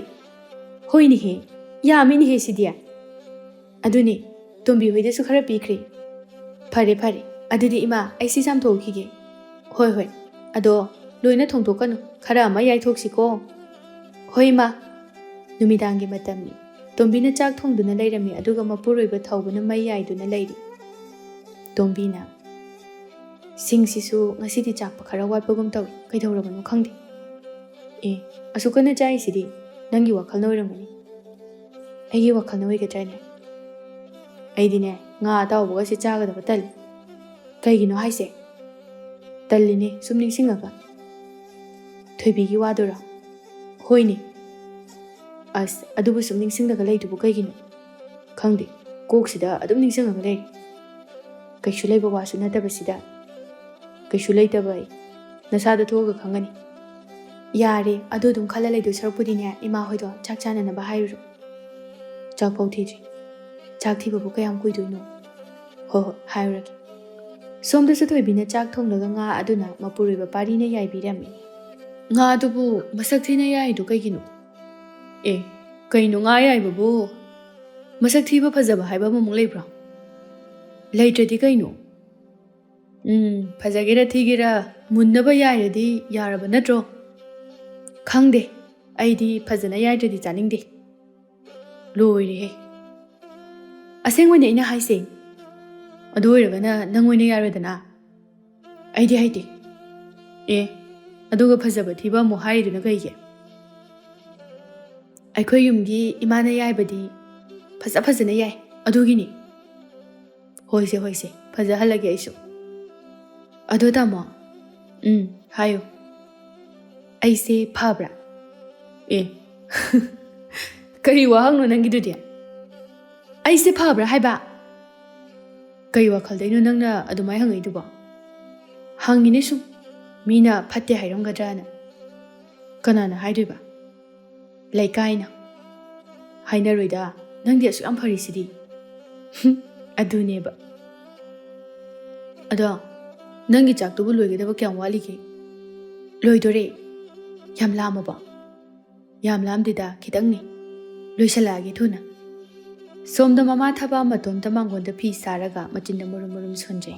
"ꯍꯣꯏꯅꯦꯍꯦ, ꯌꯥꯝꯃꯤꯅꯦꯍꯦ ꯁꯤꯗꯤ꯫" "ꯑꯗꯨꯅꯦ, ꯇꯣꯝꯕꯤ ꯍꯣꯏꯗꯁꯨ ꯈꯔ ꯄꯤꯈ꯭ꯔꯦ꯫" "ꯐꯔꯦ ꯐꯔꯦ, ꯑꯗꯨꯗꯤ ꯏꯃꯥ, ꯑꯩ ꯁꯤ ꯆꯥꯝꯊꯣꯛꯈꯤꯒꯦ꯫" "ꯍꯣꯏ ꯍꯣꯏ, ꯑꯗꯣ ꯂꯣꯏꯅ ꯊꯣꯡꯗꯣꯛꯀꯅꯨ, ꯈꯔ ꯑꯃ ꯌꯥꯏꯊꯣꯛꯁꯤꯀꯣ꯫" "ꯍꯣꯏ ꯏꯃꯥ꯫" ꯅꯨꯃꯤꯗꯥꯡꯒꯤ ꯃꯇꯝꯅꯤ꯫ ꯇꯣꯝꯕꯤꯅ ꯆꯥꯛ ꯊꯣꯡꯗꯨꯅ ꯂꯩꯔꯝꯃꯤ, ꯑꯗꯨꯒ ꯃꯄꯨꯔꯣꯏꯕ ꯊꯧꯕꯅ ꯃꯩ ꯌꯥꯏꯗꯨꯅ ꯂꯩꯔꯤ꯫ ꯇꯣꯝꯕꯤꯅ, "ꯁꯤꯡꯁꯤꯁꯨ ꯉꯁꯤꯗꯤ ꯆꯥꯛꯄ ꯈꯔ ꯋꯥꯠꯄꯒꯨꯝ ꯇꯧꯏ, ꯀꯩꯗꯧꯔꯕꯅꯣ ꯈꯪꯗꯦ꯫ ꯑꯦ, ꯑꯁꯨꯛ ꯀꯟꯅ ꯆꯥꯛꯏꯁꯤꯗꯤ ꯅꯪꯒꯤ ꯋꯥꯈꯜꯅ ꯑꯣꯏꯔꯝꯒꯅꯤ꯫ ꯑꯩꯒꯤ ꯋꯥꯈꯜꯅ ꯑꯣꯏꯒꯗ꯭ꯔꯥꯅꯦ? ꯑꯩꯗꯤꯅꯦ, ꯉꯥ ꯑꯇꯥꯎꯕꯒꯁꯦ ꯆꯥꯒꯗꯕ ꯇꯜꯂꯤ꯫ ꯀꯩꯒꯤꯅꯣ ꯍꯥꯏꯁꯦ?" "ꯇꯜꯂꯤꯅꯦ, ꯁꯨꯝ ꯅꯤꯡꯁꯤꯡꯉꯒ꯫" "ꯊꯣꯏꯕꯤꯒꯤ ꯋꯥꯗꯨꯔꯣ?" "ꯍꯣꯏꯅꯦ꯫" "ꯑꯁ, ꯑꯗꯨꯕꯨ ꯁꯨꯝ ꯅꯤꯡꯁꯤꯡꯂꯒ ꯂꯩꯗꯨꯕꯨ ꯀꯩꯒꯤꯅꯣ?" "ꯈꯪꯗꯦ, ꯀꯣꯛꯁꯤꯗ ꯑꯗꯨꯝ ꯅꯤꯡꯁꯤꯡꯉꯒ ꯂꯩꯔꯦ꯫ ꯀꯩꯁꯨ ꯂꯩꯕ ꯋꯥꯁꯨ ꯅꯠꯇꯕꯁꯤꯗ꯫" "ꯀꯩꯁꯨ ꯂꯩꯇꯕ ꯑꯩ? ꯅꯁꯥꯗ ꯊꯣꯛꯑꯒ ꯈꯪꯒꯅꯤ꯫" "ꯌꯥꯔꯦ, ꯑꯗꯨ ꯑꯗꯨꯝ ꯈꯜꯂ ꯂꯩꯗꯣꯏ ꯁꯔꯨꯛꯄꯨꯗꯤꯅꯦ, ꯏꯃꯥ ꯍꯣꯏꯗꯣ ꯆꯥꯛ ꯆꯥꯅꯅꯕ ꯍꯥꯏꯔꯨꯔꯣ꯫ ꯆꯥꯛꯐꯥꯎ ꯊꯤꯗ꯭ꯔꯤ꯫ ꯆꯥꯛ ꯊꯤꯕꯕꯨ ꯀꯌꯥꯝ ꯀꯨꯏꯗꯣꯏꯅꯣ?" "ꯍꯣꯏ ꯍꯣꯏ, ꯍꯥꯏꯔꯨꯔꯒꯦ꯫" ꯁꯣꯝꯗꯁꯨ ꯊꯣꯏꯕꯤꯅ ꯆꯥꯛ ꯊꯣꯡꯂꯒ ꯉꯥ ꯑꯗꯨꯅ ꯃꯄꯨꯔꯣꯏꯕ ꯄꯥꯔꯤꯅ ꯌꯥꯏꯕꯤꯔꯝꯃꯤ꯫ "ꯉꯥ ꯑꯗꯨꯕꯨ ꯃꯁꯛ ꯊꯤꯅ ꯌꯥꯏꯗꯨ ꯀꯩꯒꯤꯅꯣ?" "ꯑꯦ, ꯀꯩꯅꯣ ꯉꯥ ꯌꯥꯏꯕꯕꯨ? ꯃꯁꯛ ꯊꯤꯕ ꯐꯖꯕ ꯍꯥꯏꯕ ꯑꯃꯃꯨꯛ ꯂꯩꯕ꯭ꯔꯣ? ꯂꯩꯇ꯭ꯔꯗꯤ ꯀꯩꯅꯣ? ꯎꯝ, ꯐꯖꯒꯦꯔꯥ ꯊꯤꯒꯦꯔꯥ ꯃꯨꯟꯅꯕ ꯌꯥꯏꯔꯗꯤ ꯌꯥꯔꯕ ꯅꯠꯇ꯭ꯔꯣ? ꯈꯪꯗꯦ, ꯑꯩꯗꯤ ꯐꯖꯅ ꯌꯥꯏꯗ꯭ꯔꯗꯤ ꯆꯥꯅꯤꯡꯗꯦ꯫ ꯂꯣꯏꯔꯦꯍꯦ꯫ ꯑꯁꯦꯡꯕꯅꯦ ꯑꯩꯅ ꯍꯥꯏꯁꯦ꯫ ꯑꯗꯨ ꯑꯣꯏꯔꯒꯅ ꯅꯪ ꯑꯣꯏꯅ ꯌꯥꯔꯣꯗꯅ?" "ꯑꯩꯗꯤ ꯍꯩꯇꯦ꯫" "ꯑꯦ, ꯑꯗꯨꯒ ꯐꯖꯕ ꯊꯤꯕ ꯑꯃꯨꯛ ꯍꯥꯏꯔꯤꯗꯨꯅ ꯀꯩꯒꯤ?" "ꯑꯩꯈꯣꯏ ꯌꯨꯝꯒꯤ ꯏꯃꯥꯅ ꯌꯥꯏꯕꯗꯤ ꯐꯖ ꯐꯖꯅ ꯌꯥꯏ, ꯑꯗꯨꯒꯤꯅꯤ꯫" "ꯍꯣꯏꯁꯦ, ꯍꯣꯏꯁꯦ, ꯐꯖꯍꯜꯂꯒꯦ ꯑꯩꯁꯨ꯫" "ꯑꯗꯣ ꯇꯥꯃꯣ꯫" "ꯎꯝ, ꯍꯥꯏꯌꯨ꯫" "ꯑꯩꯁꯦ ꯐꯕ꯭ꯔꯥ?" "ꯑꯦ, ꯀꯔꯤ ꯋꯥꯍꯪꯅꯣ ꯅꯪꯒꯤꯗꯨꯗꯤ? ꯑꯩꯁꯦ ꯐꯕ꯭ꯔꯥ ꯍꯥꯏꯕ? ꯀꯩ ꯋꯥꯈꯜꯗꯩꯅꯣ ꯅꯪꯅ ꯑꯗꯨꯃꯥꯏ ꯍꯪꯉꯛꯏꯗꯨꯕꯣ?" "ꯍꯪꯉꯤꯅꯦ ꯁꯨꯝ, ꯃꯤꯅ ꯐꯠꯇꯦ ꯍꯥꯏꯔꯝꯒꯗ꯭ꯔꯥꯅ꯫" "ꯀꯅꯥꯅ ꯍꯥꯏꯗꯣꯏꯕ? ꯂꯩꯀꯥꯏꯅ꯫" "ꯍꯥꯏꯅꯔꯣꯏꯗ, ꯅꯪꯗꯤ ꯑꯁꯨꯛ ꯌꯥꯝ ꯐꯔꯤꯁꯤꯗꯤ꯫" "ꯍꯨꯝ, ꯑꯗꯨꯅꯦꯕ꯫ ꯑꯗꯣ, ꯅꯪꯒꯤ ꯆꯥꯛꯇꯨꯕꯨ ꯂꯣꯏꯒꯗꯕ ꯀꯌꯥꯝ ꯋꯥꯠꯂꯤꯒꯦ?" "ꯂꯣꯏꯗꯣꯔꯦ꯫ ꯌꯥꯝ ꯂꯥꯝꯃꯕꯣ?" "ꯌꯥꯝ ꯂꯥꯝꯗꯦꯗ, ꯈꯤꯇꯪꯅꯤ꯫ ꯂꯣꯏꯁꯜꯂꯛꯑꯒꯦ ꯊꯨꯅ꯫" ꯁꯣꯝꯗ ꯃꯃꯥ ꯊꯕꯛ ꯃꯇꯣꯝꯇ ꯃꯥꯡꯒꯣꯟꯗ ꯐꯤ ꯁꯥꯔꯒ ꯃꯆꯤꯟꯗ ꯃꯨꯔꯨꯝ ꯃꯨꯔꯨꯝ ꯁꯣꯟꯖꯩ꯫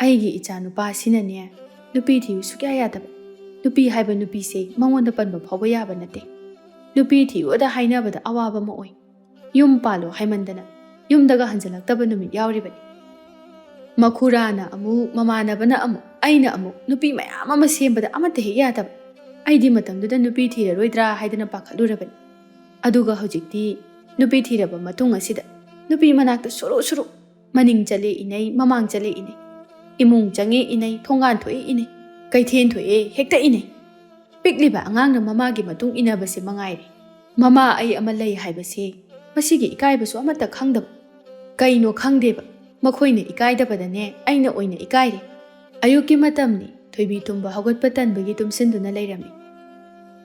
"ꯑꯩꯒꯤ ꯏꯆꯥ ꯅꯨꯄꯥꯁꯤꯅꯅꯦ, ꯅꯨꯄꯤ ꯊꯤꯌꯨ ꯁꯨꯛꯌꯥ ꯌꯥꯗꯕ꯫ ꯅꯨꯄꯤ ꯍꯥꯏꯕ ꯅꯨꯄꯤꯁꯦ ꯃꯉꯣꯟꯗ ꯄꯟꯕ ꯐꯥꯎꯕ ꯌꯥꯕ ꯅꯠꯇꯦ꯫ ꯅꯨꯄꯤ ꯊꯤꯌꯨꯗ ꯍꯥꯏꯅꯕꯗ ꯑꯋꯥꯕ ꯑꯃ ꯑꯣꯏ꯫ ꯌꯨꯝ ꯄꯥꯜꯂꯣ ꯍꯥꯏꯃꯟꯗꯅ ꯌꯨꯝꯗꯒ ꯍꯟꯖꯤꯜꯂꯛꯇꯕ ꯅꯨꯃꯤꯠ ꯌꯥꯎꯔꯤꯕꯅꯤ꯫" ꯃꯈꯨꯔꯥꯅ ꯑꯃꯨꯛ, ꯃꯃꯥꯟꯅꯕꯅ ꯑꯃꯨꯛ, ꯑꯩꯅ ꯑꯃꯨꯛ ꯅꯨꯄꯤ ꯃꯌꯥꯝ ꯑꯃ ꯁꯦꯝꯕꯗ ꯑꯃꯠꯇ ꯍꯦꯛ ꯌꯥꯗꯕ꯫ ꯑꯩꯗꯤ ꯃꯇꯝꯗꯨꯗ ꯅꯨꯄꯤ ꯊꯤꯔꯔꯣꯏꯗ꯭ꯔꯥ ꯍꯥꯏꯗꯅ ꯄꯥꯈꯠꯂꯨꯔꯕꯅꯤ꯫ ꯑꯗꯨꯒ ꯍꯧꯖꯤꯛꯇꯤ ꯅꯨꯄꯤ ꯊꯤꯔꯕ ꯃꯇꯨꯡ ꯑꯁꯤꯗ ꯅꯨꯄꯤ ꯃꯅꯥꯛꯇ ꯁꯨꯔꯨ ꯁꯨꯔꯨ, ꯃꯅꯤꯡ ꯆꯠꯂꯦ ꯏꯅꯩ, ꯃꯃꯥꯡ ꯆꯠꯂꯦ ꯏꯅꯩ, ꯏꯃꯨꯡ ꯆꯪꯉꯦ ꯏꯅꯩ, ꯊꯣꯡꯒꯥꯟ ꯊꯣꯛꯑꯦ ꯏꯅꯩ, ꯀꯩꯊꯦꯜ ꯊꯣꯛꯑꯦ ꯍꯦꯛꯇ ꯏꯅꯩ꯫ ꯄꯤꯛꯂꯤꯕ ꯑꯉꯥꯡꯅ ꯃꯃꯥꯒꯤ ꯃꯇꯨꯡ ꯏꯟꯅꯕꯁꯦ ꯃꯉꯥꯏꯔꯦ꯫ ꯃꯃꯥ ꯑꯩ ꯑꯃ ꯂꯩ ꯍꯥꯏꯕꯁꯦ ꯃꯁꯤꯒꯤ ꯏꯀꯥꯏꯕꯁꯨ ꯑꯃꯠꯇ ꯈꯪꯗꯕ꯫ ꯀꯩꯅꯣ ꯈꯪꯗꯦꯕ, ꯃꯈꯣꯏꯅ ꯏꯀꯥꯏꯗꯕꯗꯅꯦ ꯑꯩꯅ ꯑꯣꯏꯅ ꯏꯀꯥꯏꯔꯦ꯫ ꯑꯌꯨꯛꯀꯤ ꯃꯇꯝꯅꯤ, ꯊꯣꯏꯕꯤ ꯇꯨꯝꯕ ꯍꯧꯒꯠꯄ ꯇꯟꯕꯒꯤ ꯇꯨꯝꯁꯤꯟꯗꯨꯅ ꯂꯩꯔꯝꯃꯤ꯫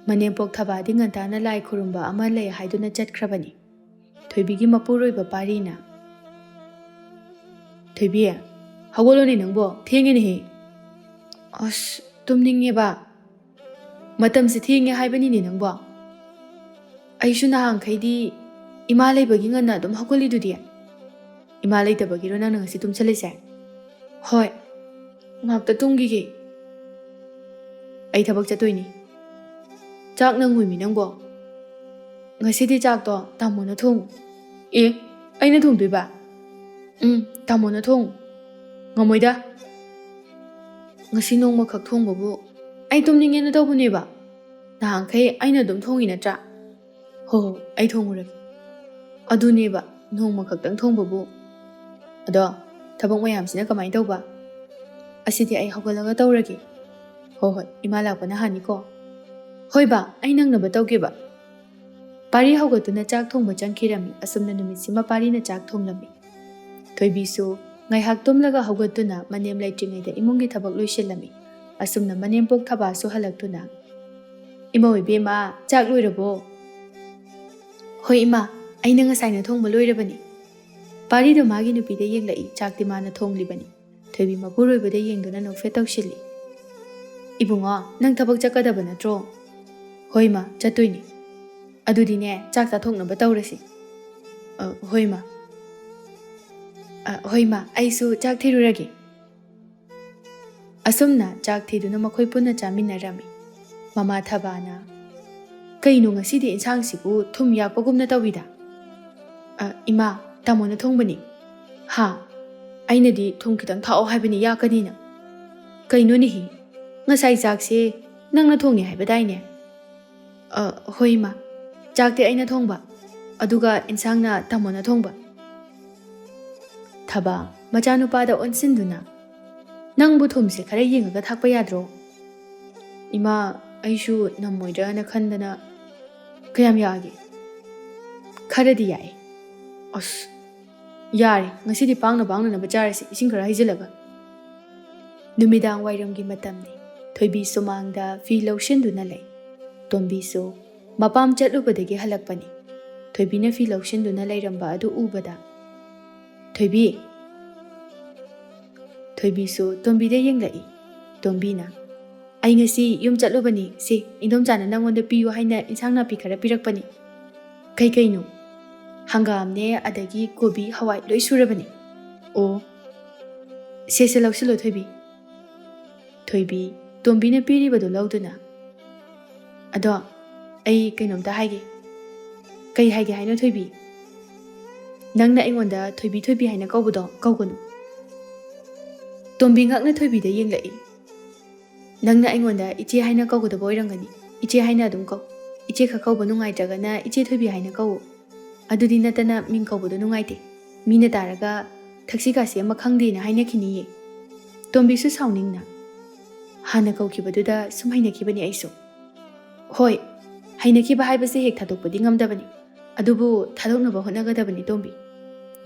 ꯃꯅꯦꯝꯄꯣꯛ ꯊꯕꯥꯗꯤ ꯉꯟꯇꯥꯅ ꯂꯥꯏ ꯈꯨꯔꯨꯝꯕ ꯑꯃ ꯂꯩ ꯍꯥꯏꯗꯨꯅ ꯆꯠꯈ꯭ꯔꯕꯅꯤ꯫ ꯊꯣꯏꯕꯤꯒꯤ ꯃꯄꯨꯔꯣꯏꯕ ꯄꯥꯔꯤꯅ, "ꯊꯣꯏꯕꯤ, ꯍꯧꯒꯠꯂꯣꯅꯦ ꯅꯪꯕꯣ, ꯊꯦꯡꯉꯦꯅꯦꯍꯦ꯫" "ꯑꯁ, ꯇꯨꯝꯅꯤꯡꯉꯦꯕ꯫ ꯃꯇꯝꯁꯦ ꯊꯦꯡꯉꯦ ꯍꯥꯏꯕꯅꯤꯅꯦ ꯅꯪꯕꯣ꯫ ꯑꯩꯁꯨ ꯅꯍꯥꯟꯈꯩꯗꯤ ꯏꯃꯥ ꯂꯩꯕꯒꯤ ꯉꯟꯅ ꯑꯗꯨꯝ ꯍꯧꯒꯠꯂꯤꯗꯨꯗꯤ꯫ ꯏꯃꯥ ꯂꯩꯇꯕꯒꯤꯔꯣ ꯅꯪꯅ ꯉꯁꯤ ꯇꯨꯝꯁꯜꯂꯤꯁꯦ?" "ꯍꯣꯏ, ꯉꯥꯛꯇ ꯇꯨꯝꯈꯤꯒꯦ꯫ ꯑꯩ ꯊꯕꯛ ꯆꯠꯇꯣꯏꯅꯤ꯫" "ꯆꯥꯛ ꯅꯪꯉꯣꯏꯃꯤ ꯅꯪꯕꯣ?" "ꯉꯁꯤꯗꯤ ꯆꯥꯛꯇꯣ ꯇꯥꯃꯣꯅ ꯊꯣꯡꯉꯨ꯫" "ꯑꯦ, ꯑꯩꯅ ꯊꯣꯡꯗꯣꯏꯕ?" "ꯎꯝ, ꯇꯥꯃꯣꯅ ꯊꯣꯡꯉꯨ꯫" "ꯉꯝꯃꯣꯏꯗ꯫ ꯉꯁꯤ ꯅꯣꯡꯃꯈꯛ ꯊꯣꯡꯕꯕꯨ ꯑꯩ ꯇꯨꯝꯅꯤꯡꯉꯦꯅ ꯇꯧꯕꯅꯦꯕ꯫ ꯅꯍꯥꯟꯈꯩ ꯑꯩꯅ ꯑꯗꯨꯝ ꯊꯣꯡꯉꯤ ꯅꯠꯇ꯭ꯔꯥ?" "ꯍꯣ ꯍꯣ, ꯑꯩ ꯊꯣꯡꯉꯨꯔꯒꯦ꯫" "ꯑꯗꯨꯅꯦꯕ, ꯅꯣꯡꯃ ꯈꯛꯇꯪ ꯊꯣꯡꯕꯕꯨ꯫ ꯑꯗꯣ ꯊꯕꯛ ꯃꯌꯥꯝꯁꯤꯅ ꯀꯃꯥꯏꯅ ꯇꯧꯕ?" "ꯑꯁꯤꯗꯤ ꯑꯩ ꯍꯧꯒꯠꯂꯒ ꯇꯧꯔꯒꯦ꯫" "ꯍꯣ ꯍꯣꯏ, ꯏꯃꯥ ꯂꯥꯛꯄꯅ ꯍꯥꯟꯅꯤꯀꯣ꯫" "ꯍꯣꯏ ꯕꯥ, ꯑꯩ ꯅꯪꯅꯕ ꯇꯧꯒꯦꯕ꯫" ꯄꯥꯔꯤ ꯍꯧꯒꯠꯇꯨꯅ ꯆꯥꯛ ꯊꯣꯡꯕ ꯆꯪꯈꯤꯔꯝꯃꯤ꯫ ꯑꯁꯨꯝꯅ ꯅꯨꯃꯤꯠꯁꯤꯃ ꯄꯥꯔꯤꯅ ꯆꯥꯛ ꯊꯣꯡꯂꯝꯃꯤ꯫ ꯊꯣꯏꯕꯤꯁꯨ ꯉꯥꯏꯍꯥꯛ ꯇꯨꯝꯂꯒ ꯍꯧꯒꯠꯇꯨꯅ ꯃꯅꯦꯝ ꯂꯩꯇ꯭ꯔꯤꯉꯩꯗ ꯏꯃꯨꯡꯒꯤ ꯊꯕꯛ ꯂꯣꯏꯁꯤꯜꯂꯝꯃꯤ꯫ ꯑꯁꯨꯝꯅ ꯃꯅꯦꯝꯄꯣꯛ ꯊꯕꯥꯁꯨ ꯍꯜꯂꯛꯇꯨꯅ, "ꯏꯃꯧ ꯏꯕꯦꯝꯃ, ꯆꯥꯛ ꯂꯣꯏꯔꯕꯣ?" "ꯍꯣꯏ ꯏꯃꯥ, ꯑꯩꯅ ꯉꯁꯥꯏꯅ ꯊꯣꯡꯕ ꯂꯣꯏꯔꯕꯅꯤ꯫" ꯄꯥꯔꯤꯗꯣ ꯃꯥꯒꯤ ꯅꯨꯄꯤꯗ ꯌꯦꯡꯂꯛꯏ, ꯆꯥꯛꯇꯤ ꯃꯥꯅ ꯊꯣꯡꯂꯤꯕꯅꯤ꯫ ꯊꯣꯏꯕꯤ ꯃꯄꯨꯔꯣꯏꯕꯗ ꯌꯦꯡꯗꯨꯅ ꯅꯣꯛꯐꯦꯠ ꯇꯧꯁꯤꯜꯂꯤ꯫ "ꯏꯕꯨꯡꯉꯣ, ꯅꯪ ꯊꯕꯛ ꯆꯠꯀꯗꯕ ꯅꯠꯇ꯭ꯔꯣ?" "ꯍꯣꯏ ꯃꯥ, ꯆꯠꯇꯣꯏꯅꯤ꯫" "ꯑꯗꯨꯗꯤꯅꯦ, ꯆꯥꯛ ꯆꯥꯊꯣꯛꯅꯕ ꯇꯧꯔꯁꯤ꯫" "ꯑ, ꯍꯣꯏ ꯃꯥ꯫ ꯑ, ꯍꯣꯏ ꯃꯥ, ꯑꯩꯁꯨ ꯆꯥꯛ ꯊꯤꯔꯨꯔꯒꯦ꯫" ꯑꯁꯨꯝꯅ ꯆꯥꯛ ꯊꯤꯗꯨꯅ ꯃꯈꯣꯏ ꯄꯨꯟꯅ ꯆꯥꯃꯤꯟꯅꯔꯝꯃꯤ꯫ ꯃꯃꯥ ꯊꯕꯥꯅ, "ꯀꯩꯅꯣ ꯉꯁꯤꯗꯤ ꯏꯟꯁꯥꯡꯁꯤꯕꯨ ꯊꯨꯝ ꯌꯥꯛꯄꯒꯨꯝꯅ ꯇꯧꯏꯗ?" "ꯑ, ꯏꯃꯥ, ꯇꯥꯃꯣꯅ ꯊꯣꯡꯕꯅꯤ꯫" "ꯍꯥ? ꯑꯩꯅꯗꯤ ꯊꯨꯝ ꯈꯤꯇꯪ ꯊꯥꯛꯑꯣ ꯍꯥꯏꯕꯅꯤ, ꯌꯥꯛꯀꯅꯤꯅ꯫ ꯀꯩꯅꯣꯅꯦꯍꯦ? ꯉꯁꯥꯏ ꯆꯥꯛꯁꯦ ꯅꯪꯅ ꯊꯣꯡꯉꯦ ꯍꯥꯏꯕꯗꯥꯏꯅꯦ? ꯑ, ꯍꯣꯏ, ꯏꯃꯥ꯫ ꯆꯥꯛꯇꯤ ꯑꯩꯅ ꯊꯣꯡꯕ, ꯑꯗꯨꯒ ꯏꯟꯁꯥꯡꯅ ꯇꯥꯃꯣꯅ ꯊꯣꯡꯕ꯫ ꯊꯕꯥ ꯃꯆꯥꯅꯨꯄꯥꯗ ꯑꯣꯟꯁꯤꯟꯗꯨꯅ, "ꯅꯪꯕꯨ ꯊꯨꯝꯁꯦ ꯈꯔ ꯌꯦꯡꯉꯒ ꯊꯥꯛꯄ ꯌꯥꯗ꯭ꯔꯣ?" "ꯏꯃꯥ, ꯑꯩꯁꯨ ꯅꯝꯃꯣꯏꯗ꯭ꯔꯅ ꯈꯟꯗꯅ"꯫ "ꯀꯌꯥꯝ ꯌꯥꯛꯑꯒꯦ?" "ꯈꯔꯗꯤ ꯌꯥꯛꯑꯦ"꯫ "ꯑꯁ, ꯌꯥꯔꯦ, ꯉꯁꯤꯗꯤ ꯄꯥꯡꯅ ꯄꯥꯡꯅꯅꯕ ꯆꯥꯔꯁꯤ, ꯏꯁꯤꯡ ꯈꯔ ꯍꯩꯖꯤꯜꯂꯒ"꯫ ꯅꯨꯃꯤꯗꯥꯡ ꯋꯥꯏꯔꯝꯒꯤ ꯃꯇꯝꯅꯤ꯫ ꯊꯣꯏꯕꯤ ꯁꯨꯃꯥꯡꯗ ꯐꯤ ꯂꯧꯁꯤꯟꯗꯨꯅ ꯂꯩ꯫ ꯇꯣꯝꯕꯤꯁꯨ ꯃꯄꯥꯝ ꯆꯠꯂꯨꯕꯗꯒꯤ ꯍꯜꯂꯛꯄꯅꯤ꯫ ꯊꯣꯏꯕꯤꯅ ꯐꯤ ꯂꯧꯁꯤꯟꯗꯨꯅ ꯂꯩꯔꯝꯕ ꯑꯗꯨ ꯎꯕꯗ, "ꯊꯣꯏꯕꯤ!" ꯊꯣꯏꯕꯤꯁꯨ ꯇꯣꯝꯕꯤꯗ ꯌꯦꯡꯂꯛꯏ꯫ ꯇꯣꯝꯕꯤꯅ, "ꯑꯩ ꯉꯁꯤ ꯌꯨꯝ ꯆꯠꯂꯨꯕꯅꯤ꯫ ꯁꯤ, ꯏꯟꯗꯣꯝꯆꯥꯅ ꯅꯪꯉꯣꯟꯗ ꯄꯤꯌꯨ ꯍꯥꯏꯅ ꯏꯟꯁꯥꯡ ꯅꯥꯄꯤ ꯈꯔ ꯄꯤꯔꯛꯄꯅꯤ"꯫ "ꯀꯩ ꯀꯩꯅꯣ?" "ꯍꯪꯒꯥꯝꯅꯦ, ꯑꯗꯒꯤ ꯀꯣꯕꯤ, ꯍꯋꯥꯏ ꯂꯣꯏ ꯁꯨꯔꯕꯅꯤ"꯫ "ꯑꯣ, ꯁꯦ, ꯁꯦ, ꯂꯧꯁꯤꯜꯂꯣ ꯊꯣꯏꯕꯤ"꯫ ꯊꯣꯏꯕꯤ ꯇꯣꯝꯕꯤꯅ ꯄꯤꯔꯤꯕꯗꯨ ꯂꯧꯗꯨꯅ, "ꯑꯗꯣ ꯑꯩ ꯀꯩꯅꯣꯝꯇ ꯍꯥꯏꯒꯦ"꯫ "ꯀꯩ ꯍꯥꯏꯒꯦ ꯍꯥꯏꯅꯣ ꯊꯣꯏꯕꯤ?" "ꯅꯪꯅ ꯑꯩꯉꯣꯟꯗ ꯊꯣꯏꯕꯤ ꯊꯣꯏꯕꯤ ꯍꯥꯏꯅ ꯀꯧꯕꯗꯣ ꯀꯧꯒꯅꯨ"꯫ ꯇꯣꯝꯕꯤ ꯉꯛꯅ ꯊꯣꯏꯕꯤꯗ ꯌꯦꯡꯂꯛꯏ꯫ "ꯅꯪꯅ ꯑꯩꯉꯣꯟꯗ ꯏꯆꯦ ꯍꯥꯏꯅ ꯀꯧꯒꯗꯕ ꯑꯣꯏꯔꯝꯒꯅꯤ꯫ ꯏꯆꯦ ꯍꯥꯏꯅ ꯑꯗꯨꯝ ꯀꯧ꯫ ꯏꯆꯦ ꯈꯛ ꯀꯧꯕ ꯅꯨꯡꯉꯥꯏꯇ꯭ꯔꯒꯅ ꯏꯆꯦ ꯊꯣꯏꯕꯤ ꯍꯥꯏꯅ ꯀꯧꯋꯣ꯫ ꯑꯗꯨꯗꯤ ꯅꯠꯇꯅ ꯃꯤꯡ ꯀꯧꯕꯗꯣ ꯅꯨꯡꯉꯥꯏꯇꯦ꯫ ꯃꯤꯅ ꯇꯥꯔꯒ ꯊꯛꯁꯤ ꯈꯥꯁꯤ ꯑꯃ ꯈꯪꯗꯦꯅ ꯍꯥꯏꯅꯈꯤꯅꯤꯌꯦ"꯫ ꯇꯣꯝꯕꯤꯁꯨ ꯁꯥꯎꯅꯤꯡꯅ, "ꯍꯥꯟꯅ ꯀꯧꯈꯤꯕꯗꯨꯗ ꯁꯨꯝ ꯍꯩꯅꯈꯤꯕꯅꯤ ꯑꯩꯁꯨ"꯫ "ꯍꯣꯏ, ꯍꯩꯅꯈꯤꯕ ꯍꯥꯏꯕꯁꯦ ꯍꯦꯛ ꯊꯥꯗꯣꯛꯄꯗꯤ ꯉꯝꯗꯕꯅꯤ꯫ ꯑꯗꯨꯕꯨ ꯊꯥꯗꯣꯛꯅꯕ ꯍꯣꯠꯅꯒꯗꯕꯅꯤ ꯇꯣꯝꯕꯤ꯫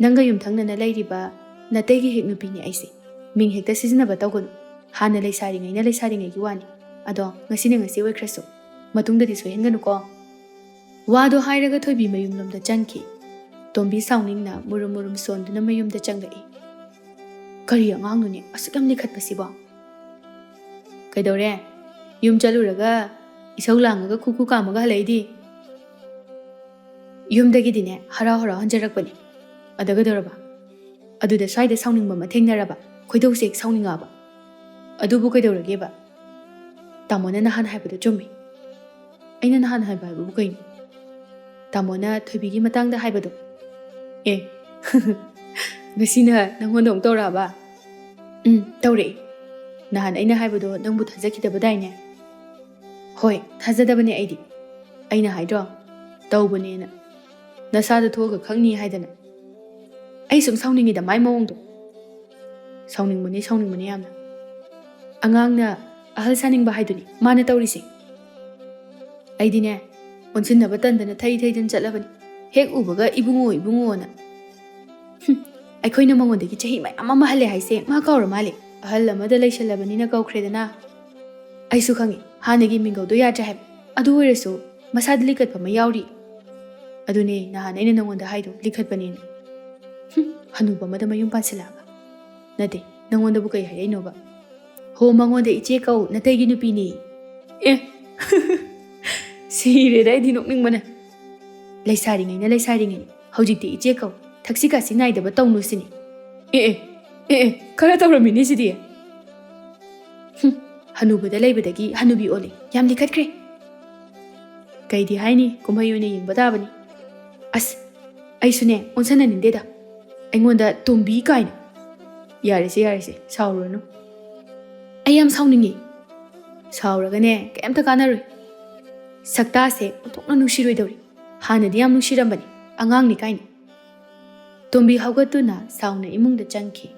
ꯅꯪꯒ ꯌꯨꯝꯊꯪꯅꯅ ꯂꯩꯔꯤꯕ ꯅꯇꯩꯒꯤ ꯍꯦꯛ ꯅꯨꯄꯤꯅꯤ ꯑꯩꯁꯦ꯫ ꯃꯤꯡ ꯍꯦꯛꯇ ꯁꯤꯖꯤꯟꯅꯕ ꯇꯧꯒꯅꯨ꯫ ꯍꯥꯟꯅ ꯂꯩꯁꯥꯔꯤꯉꯩꯅ ꯂꯩꯁꯥꯔꯤꯉꯩꯒꯤ ꯋꯥꯅꯤ꯫ ꯑꯗꯣ ꯉꯁꯤꯅ ꯉꯁꯤ ꯑꯣꯏꯈ꯭ꯔꯁꯨ꯫ ꯃꯇꯨꯡꯗꯗꯤ ꯁꯣꯏꯍꯟꯒꯅꯨꯀꯣ"꯫ ꯋꯥꯗꯣ ꯍꯥꯏꯔꯒ ꯊꯣꯏꯕꯤ ꯃꯌꯨꯝꯂꯣꯝꯗ ꯆꯪꯈꯤ꯫ ꯇꯣꯝꯕꯤ ꯁꯥꯎꯅꯤꯡꯅ ꯃꯨꯔꯨꯝ ꯃꯨꯔꯨꯝ ꯁꯣꯟꯗꯨꯅ ꯃꯌꯨꯝꯗ ꯆꯪꯂꯛꯏ꯫ "ꯀꯔꯤ ꯑꯉꯥꯡꯅꯣꯅꯦ ꯑꯁꯨꯛ ꯌꯥꯝ ꯂꯤꯈꯠꯄꯁꯤꯕꯣ?" "ꯀꯩꯗꯧꯔꯦ? ꯌꯨꯝ ꯆꯠꯂꯨꯔꯒ ꯏꯁꯧ ꯂꯥꯡꯉꯒ ꯈꯨ ꯈꯨ ꯀꯥꯝꯃꯒ ꯍꯜꯂꯛꯏꯗꯤ?" "ꯌꯨꯝꯗꯒꯤꯗꯤꯅꯦ ꯍꯔꯥꯎ ꯍꯔꯥꯎ ꯍꯟꯖꯔꯛꯄꯅꯤ꯫ ꯑꯗ ꯀꯩꯗꯧꯔꯕ? ꯑꯗꯨꯗ ꯁ꯭ꯋꯥꯏꯗ ꯁꯥꯎꯅꯤꯡꯕ ꯑꯃ ꯊꯦꯡꯅꯔꯕ? ꯈꯣꯏꯗꯧꯁꯦ ꯍꯦꯛ ꯁꯥꯎꯅꯤꯡꯉꯛꯑꯕ꯫ ꯑꯗꯨꯕꯨ ꯀꯩꯗꯧꯔꯒꯦꯕ? ꯇꯥꯃꯣꯅ ꯅꯍꯥꯟ ꯍꯥꯏꯕꯗꯣ ꯆꯨꯝꯃꯤ"꯫ "ꯑꯩꯅ ꯅꯍꯥꯟ ꯍꯥꯏꯕ ꯍꯥꯏꯕꯕꯨ ꯀꯩꯅꯣ?" "ꯇꯥꯃꯣꯅ ꯊꯣꯏꯕꯤꯒꯤ ꯃꯇꯥꯡꯗ ꯍꯥꯏꯕꯗꯣ"꯫ "ꯑꯦ"꯫ ꯉꯁꯤꯅ ꯅꯪꯉꯣꯟꯗ ꯑꯃꯨꯛ ꯇꯧꯔꯛꯑꯕ? ꯎꯝ, ꯇꯧꯔꯛꯏ꯫ ꯅꯍꯥꯟ ꯑꯩꯅ ꯍꯥꯏꯕꯗꯣ ꯅꯪꯕꯨ ꯊꯥꯖꯈꯤꯗꯕꯗꯥꯏꯅꯦ? ꯍꯣꯏ, ꯊꯥꯖꯗꯕꯅꯦ ꯑꯩꯗꯤ꯫ ꯑꯩꯅ ꯍꯥꯏꯗ꯭ꯔꯣ? ꯇꯧꯕꯅꯦꯅ꯫ ꯅꯁꯥꯗ ꯊꯣꯛꯑꯒ ꯈꯪꯅꯤ ꯍꯥꯏꯗꯅ꯫ ꯑꯩ ꯁꯨꯝ ꯁꯥꯎꯅꯤꯡꯉꯤꯗ ꯃꯥꯏ ꯃꯑꯣꯡꯗꯣ꯫ ꯁꯥꯎꯅꯤꯡꯕꯅꯦ, ꯁꯥꯎꯅꯤꯡꯕꯅꯦ ꯌꯥꯝꯅ꯫ ꯑꯉꯥꯡꯅ ꯑꯍꯜ ꯁꯥꯅꯤꯡꯕ ꯍꯥꯏꯗꯨꯅꯤ ꯃꯥꯅ ꯇꯧꯔꯤꯁꯦ꯫ ꯑꯩꯗꯤꯅꯦ, ꯑꯣꯟꯁꯤꯟꯅꯕ ꯇꯟꯗꯅ ꯊꯩ ꯊꯩꯗꯅ ꯆꯠꯂꯕꯅꯤ꯫ ꯍꯦꯛ ꯎꯕꯒ "ꯏꯕꯨꯡꯉꯣ, ꯏꯕꯨꯡꯉꯣꯅ"꯫ ꯍꯨꯝ, ꯑꯩꯈꯣꯏꯅ ꯃꯉꯣꯟꯗꯒꯤ ꯆꯍꯤ ꯃꯌꯥꯝ ꯑꯃ ꯍꯜꯂꯦ ꯍꯥꯏꯁꯦ ꯃꯥ ꯀꯥꯎꯔ ꯃꯥꯜꯂꯦ꯫ ꯑꯍꯜ ꯑꯃꯗ ꯂꯩꯁꯜꯂꯕꯅꯤꯅ ꯀꯧꯈ꯭ꯔꯦꯗꯅ꯫ ꯑꯩꯁꯨ ꯈꯪꯉꯤ, ꯍꯥꯟꯅꯒꯤ ꯃꯤꯡꯒꯧꯗꯣ ꯌꯥꯗ꯭ꯔꯦ ꯍꯥꯏꯕ꯫ ꯑꯗꯨ ꯑꯣꯏꯔꯁꯨ ꯃꯁꯥꯗ ꯂꯤꯈꯠꯄ ꯑꯃ ꯌꯥꯎꯔꯤ꯫ ꯑꯗꯨꯅꯦ ꯅꯍꯥꯟ ꯑꯩꯅ ꯅꯉꯣꯟꯗ ꯍꯥꯏꯗꯣ, ꯂꯤꯈꯠꯄꯅꯦꯅ꯫ ꯍꯨꯝ, ꯍꯅꯨꯕ ꯑꯃꯗ ꯃꯌꯨꯝ ꯄꯥꯟꯁꯤꯜꯂꯛꯑꯒ꯫ ꯅꯠꯇꯦ, ꯅꯉꯣꯟꯗꯕꯨ ꯀꯩ ꯍꯥꯏꯔꯛꯏꯅꯣꯕ? ꯍꯣ, ꯃꯉꯣꯟꯗ ꯏꯆꯦ ꯀꯧ, ꯅꯇꯩꯒꯤ ꯅꯨꯄꯤꯅꯤ꯫ ꯑꯦ, ꯁꯤꯔꯦꯗ ꯑꯩꯗꯤ ꯅꯣꯛꯅꯤꯡꯕꯅ꯫ ꯂꯩꯁꯥꯔꯤꯉꯩꯅ ꯂꯩꯁꯥꯔꯤꯉꯩꯅꯤ, ꯍꯧꯖꯤꯛꯇꯤ ꯏꯆꯦ ꯀꯧ, ꯊꯛꯁꯤ ꯈꯥꯁꯤ ꯅꯥꯏꯗꯕ ꯇꯧꯅꯨ ꯁꯤꯅꯤ꯫ ꯑꯦ, ꯑꯦ, ꯑꯦ, ꯑꯦ, ꯈꯔ ꯇꯧꯔꯝꯃꯤꯅꯦ ꯁꯤꯗꯤ꯫ ꯍꯨꯝ, ꯍꯅꯨꯕꯗ ꯂꯩꯕꯗꯒꯤ ꯍꯅꯨꯕꯤ ꯑꯣꯜꯂꯦ, ꯌꯥꯝ ꯂꯤꯈꯠꯈ꯭ꯔꯦ꯫ ꯀꯩꯗꯤ ꯍꯥꯏꯅꯤ, ꯀꯨꯝꯍꯩ ꯑꯣꯏꯅ ꯌꯦꯡꯕ ꯇꯥꯕꯅꯤ꯫ ꯑꯁ, ꯑꯩꯁꯨꯅꯦ, ꯑꯣꯟꯁꯟꯅꯅꯤꯡꯗꯦꯗ꯫ ꯑꯩꯉꯣꯟꯗ "ꯇꯣꯝꯕꯤ" ꯀꯥꯏꯅ꯫ ꯌꯥꯔꯦꯁꯦ, ꯌꯥꯔꯦꯁꯦ, ꯁꯥꯎꯔꯨꯔꯅꯨ꯫ ꯑꯩ ꯌꯥꯝ ꯁꯥꯎꯅꯤꯡꯉꯤ꯫ ꯁꯥꯎꯔꯒꯅꯦ, ꯀꯩꯝꯇ ꯀꯥꯟꯅꯔꯣꯏ꯫ ꯁꯛꯇꯥꯁꯦ ꯑꯣꯟꯊꯣꯛꯅ ꯅꯨꯡꯁꯤꯔꯣꯏꯗꯧꯔꯤ꯫ ꯍꯥꯟꯅꯗꯤ ꯌꯥꯝ ꯅꯨꯡꯁꯤꯔꯝꯕꯅꯤ, ꯑꯉꯥꯡꯅꯤ ꯀꯥꯏꯅ꯫ ꯇꯣꯝꯕꯤ ꯍꯧꯒꯠꯇꯨꯅ ꯁꯥꯎꯅ ꯏꯃꯨꯡꯗ ꯆꯪꯈꯤ꯫